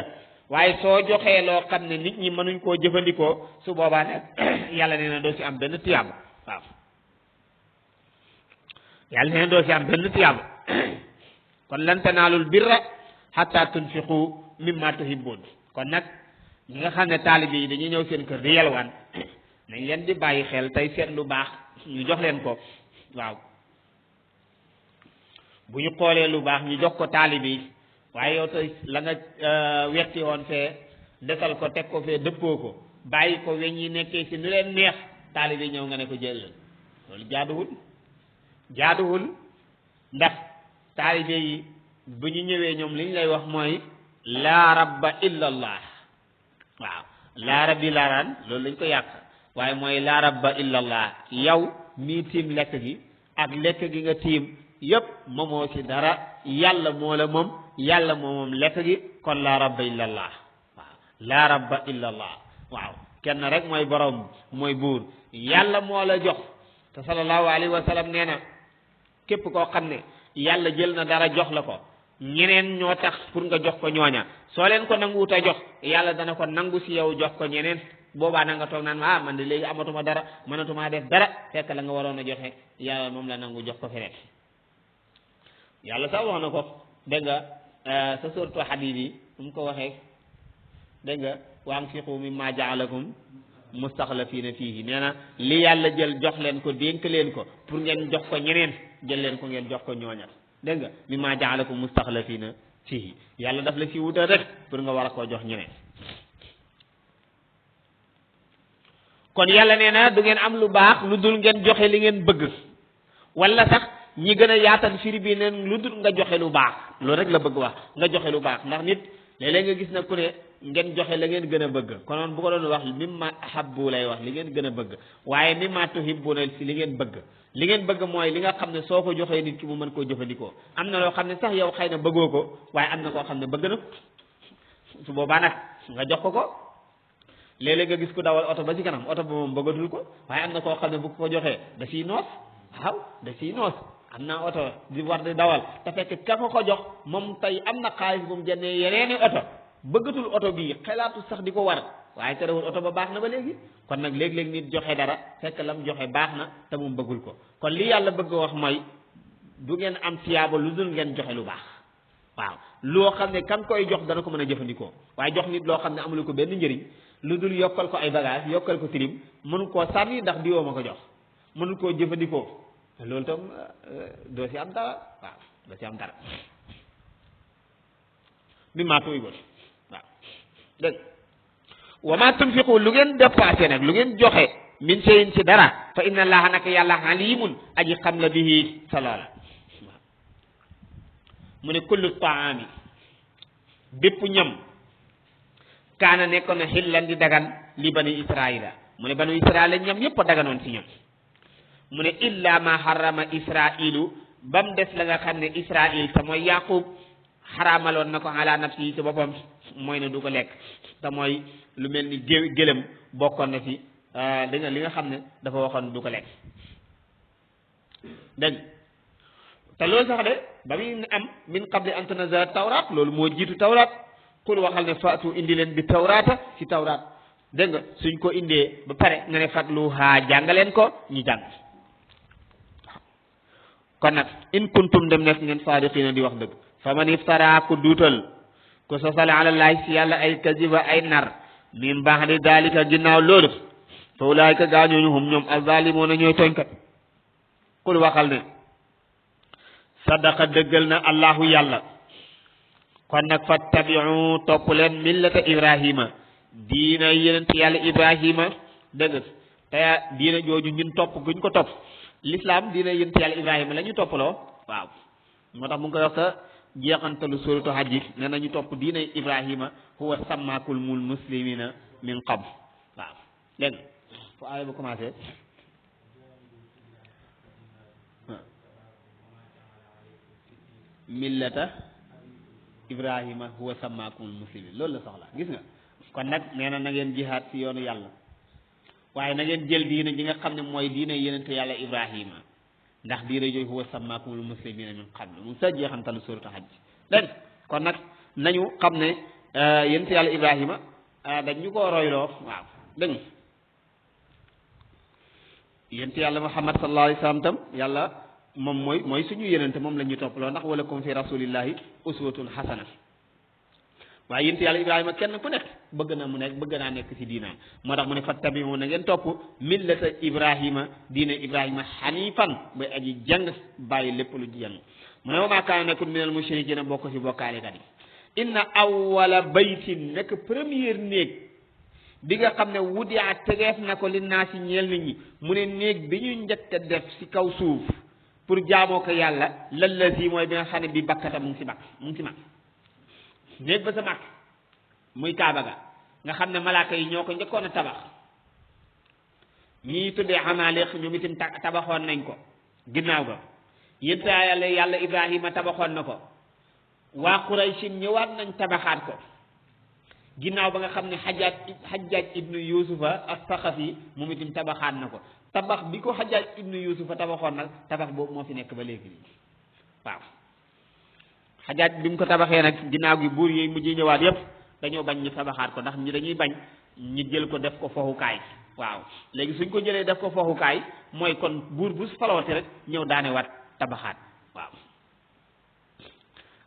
waaye soo joxee loo xam ne nit ñi mënuñ koo jëfandikoo su boobaa nag yàlla nee na doo ci am benn tiyaabo waaw yàlla nee na doo ci am benn tiyaabo kon lan tanaalul birra hatta tunfiqu mimma tuhibbun kon nag ñi nga xam ne taalibe yi dañuy ñëw seen kër di yelwaan nañ leen di bàyyi xel tey seet lu baax ñu jox leen ko waaw bu ñu xoolee lu baax ñu jox ko taalibe yi waaye yow tey la nga wetti woon fee desal ko teg ko fee dëppoo ko bàyyi ko weñ yi nekkee ci nu leen neex taalibe yi ñëw nga ne ko jël loolu jaaduwul ndax taalibe yi bu ñu ñëwee ñoom li ñu lay wax mooy laa rabba illa allah waaw laa rabbi laaraan loolu lañ ko yàq waaye mooy laa rabba illa allah yow mii tiim lekk gi ak lekk gi nga tiim yépp moomoo ci dara yàlla moo la moom yàlla moom lekk gi kon laa rabba illa allah waaw laa rabba illa allah waaw kenn rek mooy borom mooy buur yàlla moo la jox te sallallahu alayhi wa sallam nee na képp koo xam ne yàlla jël na dara jox la ko ñeneen ñoo tax pour nga jox ko ñooña soo leen ko nanguwut a jox yàlla dana ko nangu si yow jox ko ñeneen boobaa na nga toog naan man de léegi amatuma dara mënatuma def dara fekk la nga waroon a joxe yàlla moom la nangu jox ko feneen yàlla sax wax na ko dégg nga sa suratu Hadid yi mu ko waxee dégg nga wa anfiqu mimma jaalakum mustaxlafiina fiihi nee na li yàlla jël jox leen ko dénk leen ko pour ngeen jox ko ñeneen jël leen ko ngeen jox ko ñooña dégg nga mimma jaalakum mustaxlafiina fiihi yàlla daf la fi wutal rek pour nga war a koo jox ñeneen kon yàlla nee na du ngeen am lu baax lu dul ngeen joxe li ngeen bëgg wala sax ñi gën a yaatal firi bi neen lu dul nga joxe lu baax loolu rek la bëgg wax nga joxe lu baax ndax nit léeg-léeg nga gis na ku ne ngeen joxe la ngeen gën a bëgg konoon bu ko doon wax mimma ahabbu lay wax li ngeen gën a bëgg waaye mimma tuhibbuna si li ngeen bëgg mooy li nga xam ne soo ko joxee nit ki mu mën koo jëfandikoo am na loo xam ne sax yow xëy na bëggoo ko waaye am na koo xam ne bëgg na su boobaa nag nga jox ko léeg-léeg nga gis ku dawal oto ba ci kanam oto ba moom bëggatul ko waaye am na koo xam ne bu ko joxee da ciy noos waaw da ciy noos am naa oto di war di dawal te fekk ka ko jox moom tey am na xaalis bu mu jëndee yeneeni oto bëggatul oto bii xelaatu sax di ko war waaye terewul oto ba baax na ba léegi kon nag léeg-léeg nit joxe dara fekk lam joxe baax na te moom bëggul ko kon li yàlla bëgg wax mooy du ngeen am tiyaaba lu dul ngeen joxe lu baax waaw loo xam ne kan koy jox dana ko mën a jëfandikoo waaye jox nit loo xam ne amulu ko benn njëriñ lu dul yokkal ko ay bagage yokkal ko tilim mënu koo sànni ndax diwoo ma ko jox mënu koo jëfandikoo loolu tam doo si am dara waaw doo si am dara bi maa tooy goon waaw dégg wa ma tunfiqu lu ngeen dépassé nag lu ngeen joxe min shay'in ci dara fa inna allaha naka yàlla alimun aji xam la bihi sa loola mu ne kullu taami bépp ñam kaana nekkoon na xillan di dagan li bani israila mu ne banu israila ñam yépp a daganoon si ñoom mu ne illa ma harrama israilu ba mu des la nga xam ne israil te mooy yaqub xaraamaloon na ko ala nafsi yi si boppam mooy ne du ko lekk te mooy lu mel ni gélëm bokkoon na si danga li nga xam ne dafa waxoon du ko lekk dégg te loolu sax de ba muy am min qabli an tunazala tawraat loolu moo jiitu tawraat qul waxal ne faatu indi leen bi tawraata si tawraat dégg nga suñ ko indee ba pare nga ne fatluha jàngaleen ko ñu jàng kon nag in kuntum dem nekk ngeen saadiqina di wax dëgg fa man iftara ku duutal ku sosale alallahi si yàlla ay kaziba ay nar min ba'di dalika ginnaaw loolu fa ulaayika gaañooñu hum ñoom azzalimuna ñooy tooñkat qul waxal ne sadaqa dëggal na allahu yàlla kon nag fattabiu topp leen millata ibrahima diina yenent yàlla ibrahima dëgg te diina jooju ñun topp guñ ko topp l'islam diina yenent yàlla ibrahima la ñu toppaloo waaw moo tax mu ngi koy wax sa jeexantalu suratu hajj ne nañu topp diina ibrahima huwa sammakul mul muslimina min qabl waaw dégg fu aaya bu commencé millata ibrahima huwa sammakumul muslimin loolu la soxla gis nga kon nag nee na na ngeen jihaad si yoonu yàlla waaye na ngeen jël diina ji nga xam ne mooy diina yenente yàlla ibrahima ndax diina jooyu huwa sammakumul muslimina min qabl mu sa jeexantalu suratu hajj dégg kon nag nañu xam ne yenente yàlla ibrahima dañ ñu koo royloo waaw dégg yenente yàlla muhammad sallallahu alayhi wa sallam tam yàlla moom mooy suñu yenente moom la ñu toppaloo ndax wala kum fi rasulillahi uswatun hasana waaye yénti yàlla ibrahima kenn ku nekk bëgg naa nekk si diinaam moo tax mu ne fattabi'u na ngeen topp millata ibrahima diine ibrahima hanifan bay aji jàng bàyyi lépp lu jàng mu ne wa maa kaana nekkul minal mushrikiina bokk si bokkaalekat yi inna awwala baytin nekk première néeg bi nga xam ne wudia tegeef na ko li naa si ñeel nit ñi mu ne néeg bi ñu njëkk a def si kaw suuf pour jaamoo ko yàlla lallazi mooy bi nga xam ne bi bakkata mu ngi si mag néeg ba sa mag muy kaaba ga nga xam ne malaaka yi ñoo ko njëkkoon a tabax ñii tuddee Amaaleq ñoom itam tabaxoon nañ ko ginnaaw ga yénta yàlla ibrahima tabaxoon na ko waa Quraysin ñëwaat nañ tabaxaat ko ginnaaw ba nga xam ne Hajjaaj ibnu Yuusufa as-Saqafi moom itam tabaxaat na ko tabax bi ko Hajjaaj ibnu Yuusufa tabaxoon nag tabax boobu moo fi nekk ba léegi waaw Xajaaj bi mu ko tabaxee nag ginnaaw gi buur yi mujj ñëwaat yépp dañoo bañ ñu tabaxaat ko ndax ñi dañuy bañ ñu jël ko def ko foxukaay waaw léegi suñ ko jëlee def ko foxukaay mooy kon buur bu faloote rek ñëw daanewaat tabaxaat waaw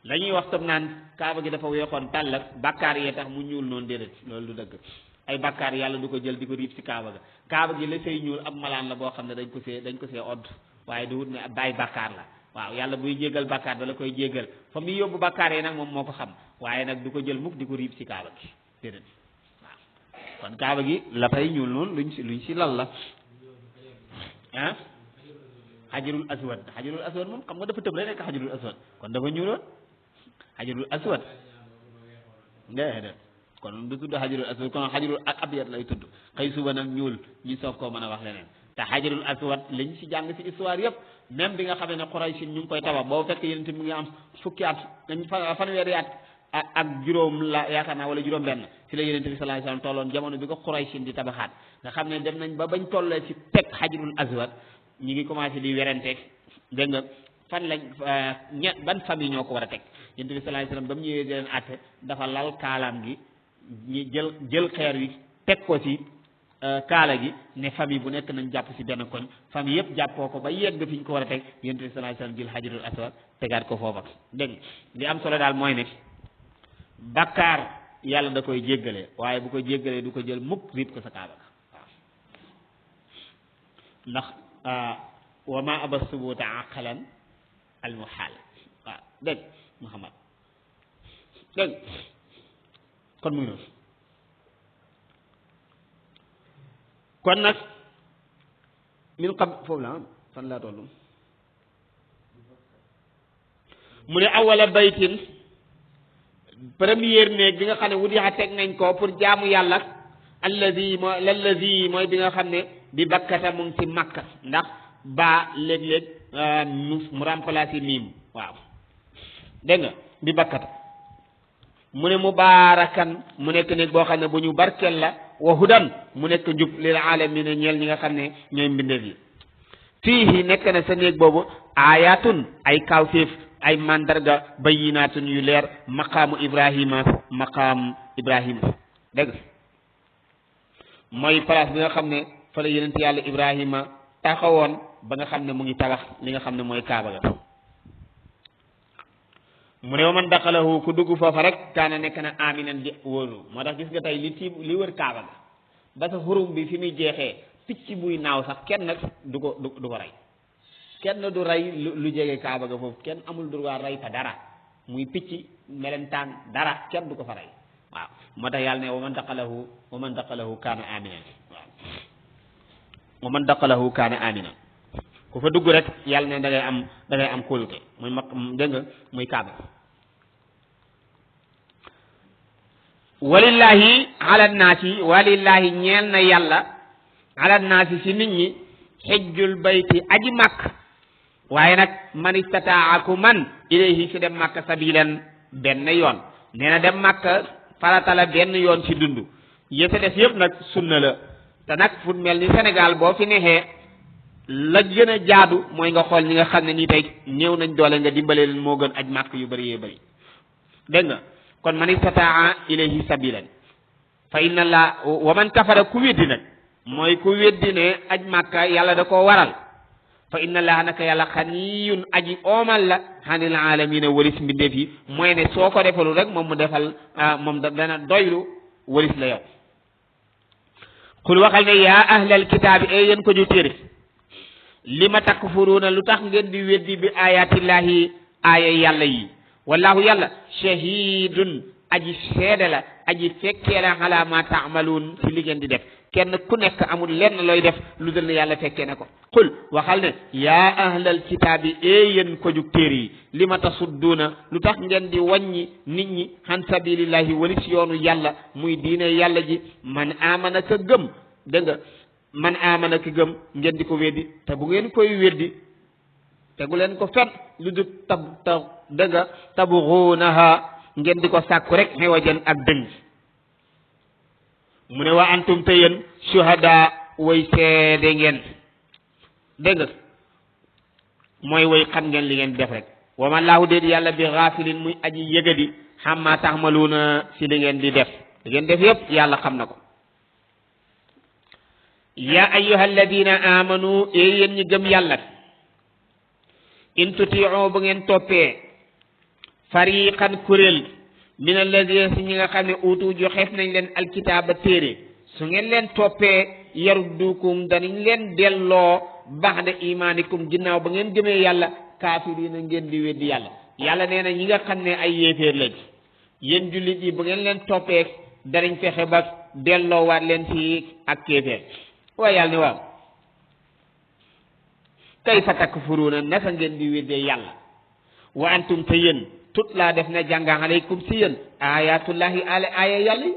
la ñuy wax tam naan kaaba gi dafa weexoon tàll ak bàkkaar yee tax mu ñuul noonu déedéet loolu du dëgg ay bàkkaar yàlla du ko jël di ko riib ci kaaba gi la say ñuul ab malaan la boo xam ne dañ ko see odd waaye du wut ne ab ay bàkkaar la waaw yàlla buy jéggal bàkkaar da la koy jéggal fa muy yóbbu bàkkaar yi nag moom moo ko xam waaye nag du ko jël mukk di ko riib ci kaaba gi déedéet waaw kon kaaba gi la fay ñuul noonu luñ si lal la ah xajarul aswad moom xam nga dafa tëb rek nekk xajarul aswad kon dafa ñuuloon xajarul aswad déedéet kon du tudd xajarul aswad kon xajarul abyad lay tudd xëy suba nag ñuul ñu soog koo mën a wax leneen te xajarul aswad liñ si jàng si histoire yëpp même bi nga xamee ne Quraysh ñu ngi koy tabax boo fekk yéen mu ngi am fukki at fanweeri at ak juróom la yaakaar naa wala juróom benn ci la yonent bi sallallahu alayhi wasallam tolloon jamono bi ko Quraysh di tabaxaat nga xam ne dem nañ ba bañ tollee ci teg xajarul aswad ñi ngi commencé di werenteeg dégg nga fan lañ ban famille ñoo ko war a teg yonent bi sallallahu alayhi wasallam ba mu ñëwee di leen àtte dafa lal kaalaam gi ñi jël xeer wi teg ko ci kaala gi ne famille bu nekk nañ jàpp ci benn koñ famille yëpp jàppoo ko ba yegg fi ñu ko war a teg yonent bi sallallahu alayhi wasallam jël xajarul aswad tegaat ko foofa dégg nga li am solo daal mooy ne bakkaar yàlla da koy jéggale waaye bu ko jéggalee du ko jël mukk riib ko sa kaaba ga waaw ndax wa ma aba subuta aqalan al muhal waaw dégg Muhammad dégg kon muy noonu kon nag min xam foofu la fan laa tollu mu ne awala baytin première néeg bi nga xam ne wudixa teg nañ ko pour jaamu yàlla allazi mooy bi nga xam ne bi bakkata mu ngi ci makka ndax ba léeg-léeg mu remplacer miim waaw dégg nga bi bakkata mu ne mubaarakan mu nekk néeg boo xam ne bu ñu barkel la wa hudan mu nekk njub lil alamina ñeel ñi nga xam ne ñooy mbindeef yi fiihi nekk na sa néeg boobu ayatun ay kawtéef ay mandarga bayinaatun yu leer maqaamu ibrahima dégg mooy place bi nga xam ne fa la yonent yàlla ibrahima taxawoon ba nga xam ne mu ngi tabax li nga xam ne mooy kaaba ga mu ne wa man daxalahu ku dugg foofa rek kaana nekk na aminan di wóolu moo tax gis nga tey li wër kaaba ga ba sa xurum bi fi muy jeexee picc buy naaw sax kenn nag du ko rey kenn du rey lu jege kaaba ga foofu kenn amul droit rey fa dara muy picc melentaan dara kenn du ko fa rey waaw moo tax yàlla ne wa man daqalahu kaana aminan waaw wa man daqalahu kaana aminan ku fa dugg rek yàlla ne da ngay am kóolute muy mag dégg nga muy kaaba walillahi ñeel na yàlla ala naasi si nit ñi xijjul bayti aji màkk waaye nag man istataa ku man ilayhi si dem màkk sabilan benn yoon nee na dem màkk farata la benn yoon si dund yéete des yëpp nag sunna la te nag fu mel ni Sénégal boo fi neexee la gën a jaadu mooy nga xool ñi nga xam ne nii tey néew nañ doole nga dimbale leen moo gën aj màkk yu bëri yee bëri dégg nga kon man istataa ilayhi sabilan fa inna la wa man kafara ku weddi nag mooy ku weddi ne aj màkka yàlla da koo waral fa inna allaha naka yàlla xaniyun aji oomal la xanil alamina waris mbindeef yi mooy ne soo ko defalul rek moom mu defal moom dana doylu waris la yow xul waxal ne yaa ahlal kitaabi ay yéen ko ju téere li ma takfuruuna lu tax ngeen di weddi bi ayatillahi aaya yàlla yi wallahu yàlla shahidun aji seede la aji fekkee la ala ma taamaluun ci li ngeen di def kenn ku nekk amul lenn looy def lu dul ne yàlla fekkee ne ko qul waxal ne yaa ahlal kitaabi yéen ko jug téere yi li ma tasudduuna lu tax ngeen di wàññi nit ñi han sabilillahi wali si yoonu yàlla muy diine yàlla ji man amana ka gëm dégg nga man amana ki gëm ngeen di ko weddi te bu ngeen koy weddi tegu leen ko fen lu dul dégg nga tabghuunaha ngeen di ko sàkku rek xewajan ak dëng mu ne wa antum te yéen shuhada way seede ngeen dégg nga mooy way xam ngeen li ngeen def rek wa ma laahu déet yàlla bi gaafilin muy aji yëgadi xamma taxmaluuna si li ngeen di def yëpp yàlla xam na ko ya ayyuha alladina amanu yéen ñi gëm yàlla in tutiicu bu ngeen toppee fariqan kuréel min alladina si ñi nga xam ne utu joxeef nañ leen alkitaaba téere su ngeen leen toppee yaruddukum danañ leen delloo baxda imaanikum ginnaaw ba ngeen gëmee yàlla kaafiriina ngeen di weddi yàlla yàlla nee na ñi nga xam ne ay yéeféer lañ yéen jullit yi bu ngeen leen toppee danañ fexe ba delloowaat leen ci ak kéeféer waaye yàlla ni waaw kayfa takfuruuna naka ngeen di weddee yàlla wa antum te yéen tut laa def na jànga aleykum si yéen ayatullahi aaya yàlla yi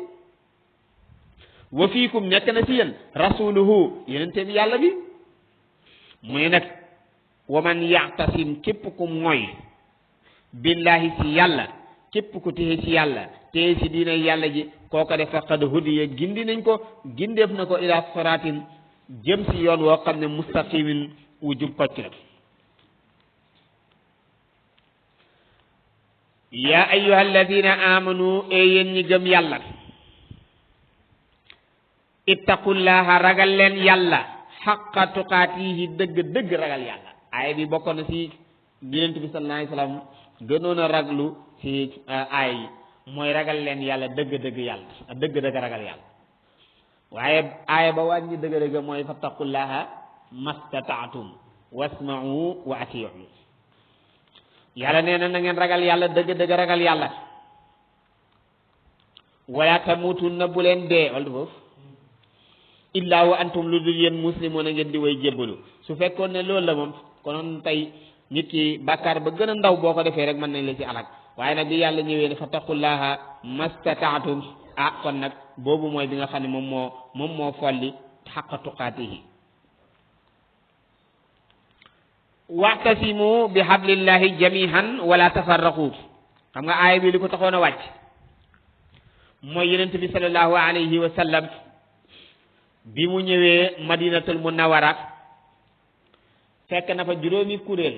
wa fiikum nekk na si yéen rasuluhu yenente bi yàlla bi mu ne nag wa man ya'tasim képp ku mooy billahi si yàlla képp ku téye si yàlla téye si diina yàlla ji kooko def faqad hudiya gindi nañ ko gindeef na ko ila siratin jëm si yoon woo xam ne mustaqimin wu jub kocc la ya ayyuha alladina amanu yéen ñi gëm yàlla ittaqullaha ragal leen yàlla xaqa tuqaatihi dëgg ragal yàlla aaya bi bokkoon na si Yonent bi sallallahu alayhi wa sallam gënoon a raglu si aaya yi mooy ragal leen yàlla dëgg yàlla dëgg ragal yàlla waaye aaya ba wàññi dëgg mooy fattaqullaha mastataatum wasma'u wa ati'u yàlla nee na ngeen ragal yàlla dëgg ragal yàlla wala tamutunna bu leen dee wala foofu illa wa antum lu dul yéen muslimoon a ngeen di way jébbalu su fekkoon ne loolu la moom konoon tey nit ki bàkkaar ba gën a ndaw boo ko defee rek mën nañ la ci alak waaye nag bi yàlla ñëwee ne fattaqullaha mastataatum kon nag boobu mooy bi nga xam ne moom moo folli xaqa tuqaatihi wa'tasimu bi hablillahi jamihan wala tafarraqu xam nga aaya bi li ko taxoon a wàcc mooy yonent bi sallallahu alayhi wa sallam bi mu ñëwee madinatul munawwara fekk na fa juróomi kuréel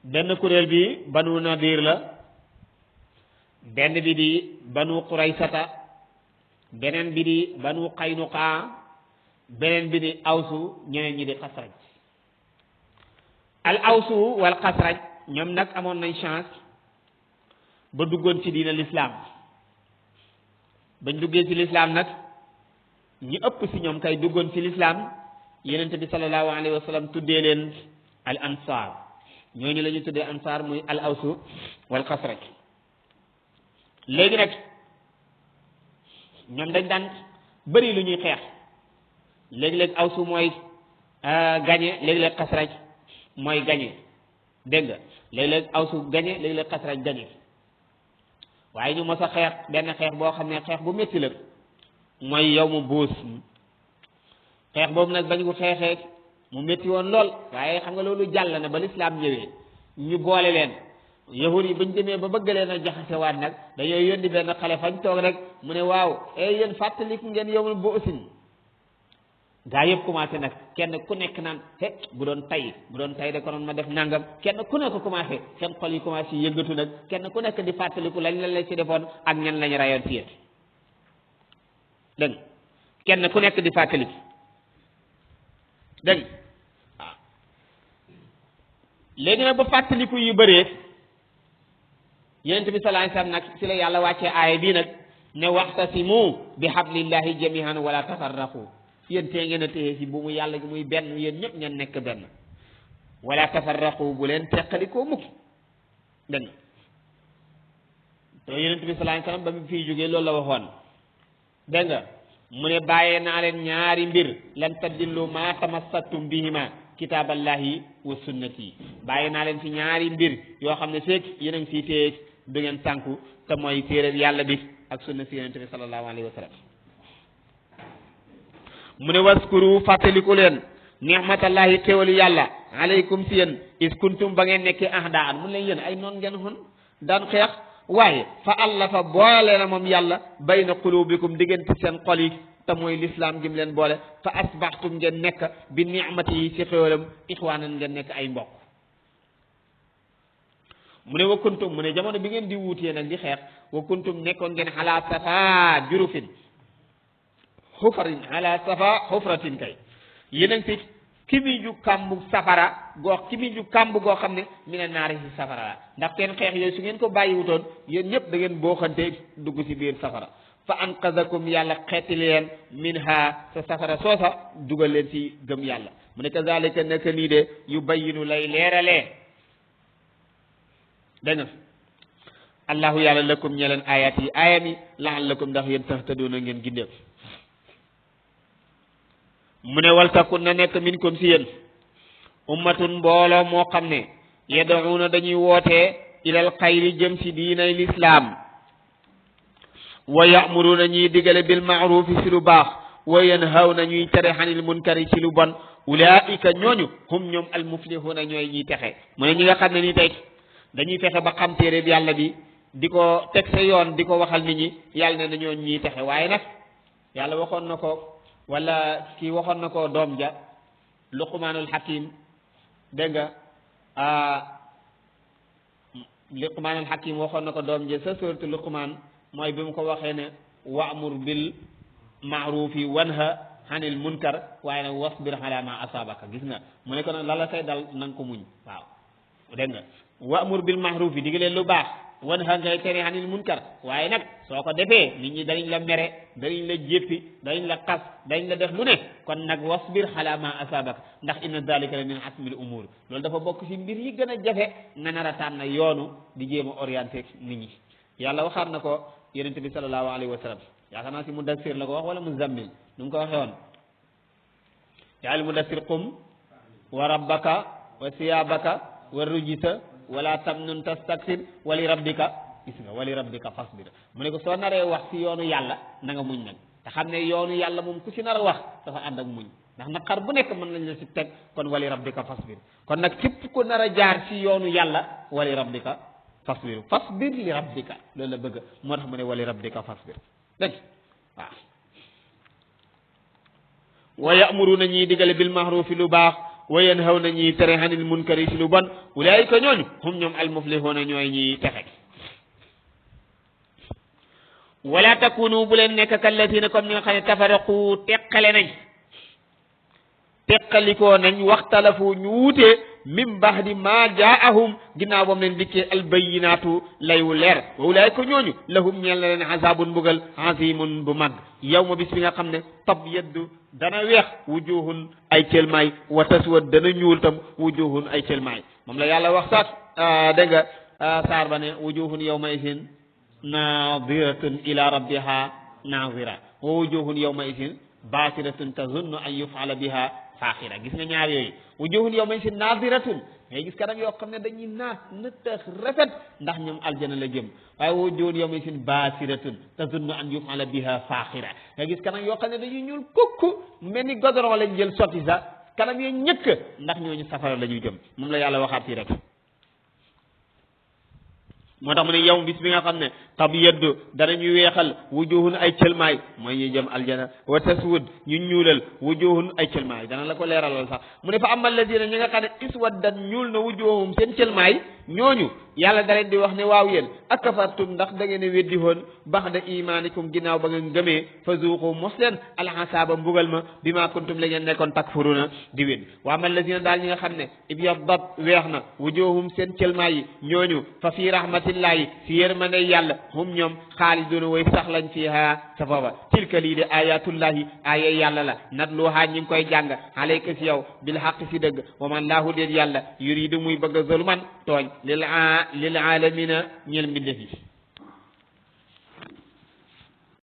benn kuréel bi banu nadir la benn bi di banu quraysata beneen bi di banu qaynuqa beneen bi di awsu ñeneen ñi di xasraj al awsu wal xasraj ñoom nag amoon nañ chance ba duggoon ci diina l'islam bañ duggee ci l'islam nag ñi ëpp si ñoom kay duggoon ci l'islam yenente bi sallallahu alayhi wa sallam tuddee leen al ansar ñooñu la ñu tuddee ansar muy al awsu wal xasraj léegi nag ñoom dañ daan bëri lu ñuy xeex léegi-léeg awsu mooy gañe léegi-léeg xasraj mooy gañe dégg nga léeg-léeg awsu gañe léeg-léeg xasraj gañe waaye ñu mos a xeex benn xeex boo xam ne xeex bu métti la mooy yow mu buus xeex boobu nag bañ ko xeexee mu métti woon lool waaye xam nga loolu jàll na ba lislaam ñëwee ñu boole leen yahud yi bañ demee ba bëgg leen a jaxasewaat nag dañoo yónni benn xale fañ toog rek mu ne waaw yéen fàttaliku ngeen yow mu buusin gaa yëpp commencé nag kenn ku nekk naan bu doon tay de konoon ma def nangam kenn ku nekk commencé seen xol yi commencé yëngatu nag kenn ku nekk di fàttaliku lañ la ci defoon ak ñan lañ rayoon ci yéen dégg kenn ku nekk di fàttaliku dégg waaw léegi nag ba fàttaliku yu bëree yonent bi sallallahu alayhi wasallam nag ci la yàlla wàccee aaya bii nag ne waxtasimu bi hablillahi jamihan wala tafarraqu yéen tee ngeen a téye si bu mu yàlla gi muy benn yéen ñëpp ngeen nekk benn wala tafarraqu bu leen teqalikoo mukk dégg te yonent bi sallallahu alayhi wasallam ba mu fiy jógee loolu la waxoon dégg nga mu ne bàyyee naa leen ñaari mbir lan tadillu ma tamassaktum bihima kitaaballahi wa sunnati bàyyee naa leen fi ñaari mbir yoo xam ne feek yéen a ngi fii téye du ngeen tànku te mooy téere yàlla bi ak sunna si yonent bi sallallahu alayhi wa sallam mu ne waskuru fàttaliku leen ni'matallahi xéwalu yàlla alaykum si yéen is kuntum ba ngeen nekkee ahdaan mun leen yéen ay noon ngeen xon daan xeex waaye fa allafa boole na moom yàlla bayna qulubikum diggante seen xol yi te mooy l'islam gi mu leen boole fa asbaxtum ngeen nekk bi ni'mati yi ci xéwalam ixwaanan ngeen nekk ay mbokk mu ne wa kuntum mu ne jamono bi ngeen di wuutee nag di xeex wa kuntum nekkoon ngeen ala safa jurufin xufratin ala safa xufratin kay yéen a ngi si kimiju kàmbu safara kimiju kàmb goo xam ne mi ne naari si safara la ndax seen xeex yooyu su ngeen ko bàyyiwutoon yéen ñëpp da ngeen booxante dugg si biir safara fa anqadakum yàlla xeeti leen minha sa safara soosa dugal leen si gëm yàlla mu ne kazalika naka nii de yu bayyinu lay leeralee dégg nga allahu yàlla lakum ñeleen ayat yi ayam yi laallakum ndax yéen tahtaduuna ngeen gindeew mu ne wal takun na nekk minkum si yéen ummatun mbooloo moo xam ne yad'uuna dañuy wootee ilal xayri jëm si diinay lislaam wa ya'muruuna ñuy digale bil ma'rufi si lu baax wa yanhawna ñuy tere xanil munkari si lu bon ulaika ñooñu hum ñoom al muflihuuna ñooy ñuy texe mu ne ñi nga xam ne ni tey dañuy fexe ba xam téere bi yàlla bi di ko teg sa yoon di ko waxal nit ñi yàlla ne dañoo ñuy texe waaye nag yàlla waxoon na ko wala kii waxoon na ko doom ja luqmaanul hakim dégg nga luqmaanul hakim waxoon na ko doom ja sa suuratu luqmaan mooy bi mu ko waxee ne wa'mur bil ma'rufi wanha hanil munkar waaye nag wasbir ala ma asabaka gis nga mu ne ko nag lala say dal na nga ko muñ waaw dégg nga wa'mur bil ma'rufi digalee lu baax wanha ngay tere hanil munkar waaye nag soo ko defee nit ñi dañ la mere dañ la jéppi dañ la xas dañ la def lu ne kon nag wasbir ala ma asabaka ndax inna dalika la min asmil umur loolu dafa bokk ci mbir yi gën a jafe nga nar a tànn yoonu di jéem a orienté nit ñi yàlla waxaat na ko yonent bi sallallahu alayhi wa sallam yaakaar naa si mudassir la ko wax wala muzammil nu mu ko waxee woon yaa mudassir qum wa rabbaka wa siyabaka wa rujisa wala tamnun tastakthir wali rabbika gis nga wali rabbika fasbir mu ne ko soo naree wax si yoonu yàlla na nga muñ nag te xam ne yoonu yàlla moom ku si nar a wax dafa ànd ak muñ ndax naqar bu nekk mën lañ la si teg kon wali rabbika fasbir kon nag képp ku nar a jaar si yoonu yàlla wali rabbika fasbir fasbir li rabbika loolu la bëgg moo tax mu ne wali rabbika fasbir dégg waaw wa ya'muruna ñuy digale bil ma'rufi lu baax wa yanhawna ñuy tere hanil munkari si lu bon ulaayika ñooñu hum ñoom al muflihuuna ñooy ñuy texe wala takunu bu leen nekk kallatina comme ni nga xam ne tafaraqu teqale nañ teqalikoo nañ waxtalafu ñu wuute min ba'di ma jaa'ahum ginnaaw bam leen dikkee albayinaatu layu leer wa ulaayika ñooñu lahum ñeel na leen azabun mbugal azimun bu mag yow ma bis bi nga xam ne tabyaddu dana weex wujuhun ay cëlmaay wa taswad dana ñuul tam wujuhun ay cëlmaay moom la yàlla wax sax dégg nga saar ba ne wujuhun yawma idin naadiratun ila rabbiha naazira wa wujuhun yawma idin baasiratun tazunnu an yufala biha faaxira gis nga ñaar yooyu wujuhun yawma idin naadiratun ngay gis kanam yoo xam ne dañuy naat nëttax rafet ndax ñoom aljana la jëm waaye wujuhun yawma idin baasiratun tazunnu an yufala biha faaxira nga gis kanam yoo xam ne dañuy ñuul kukku mel ni godoron lañ jël sotti sa kanam yooyu ñëkk ndax ñooñu safara la ñuy jëm moom la yàlla waxaat fii rek moo tax mu ne yow bis bi nga xam ne tabyaddu danañu weexal wujuhun ay cëlmaay mooy ñuy jëm aljana wa taswud ñu ñuulal wujuhun ay cëlmaay dana la ko leeralal sax mu ne fa amal ladina ñi nga xam ne iswaddan ñuul na wujuhum seen cëlmaay ñooñu yàlla da leen di wax ne waaw yéen akafartum ndax da ngeen a weddi woon baxda imaanikum ginnaaw ba ngeen gëmee fa zuuqu mos leen alxasaaba mbugal ma bi ma kuntum la ngeen nekkoon takfuruna di wéd wa amal ladina daal ñi nga xam ne ibyaddat weex na wujuhum seen cëlmaay yi ñooñu fa fii rahmatillahi si yërmande yàlla hum ñoom xaaliduna way sax lañ fiha sa foofa tilka lii de ayatullahi aya yàlla la natluha ñi ngi koy jàng alayka si yow bil haqq si dëgg wa man laahu déet yàlla yuridu muy bëgg zulman tooñ lil alamina ñeel mbindeef yi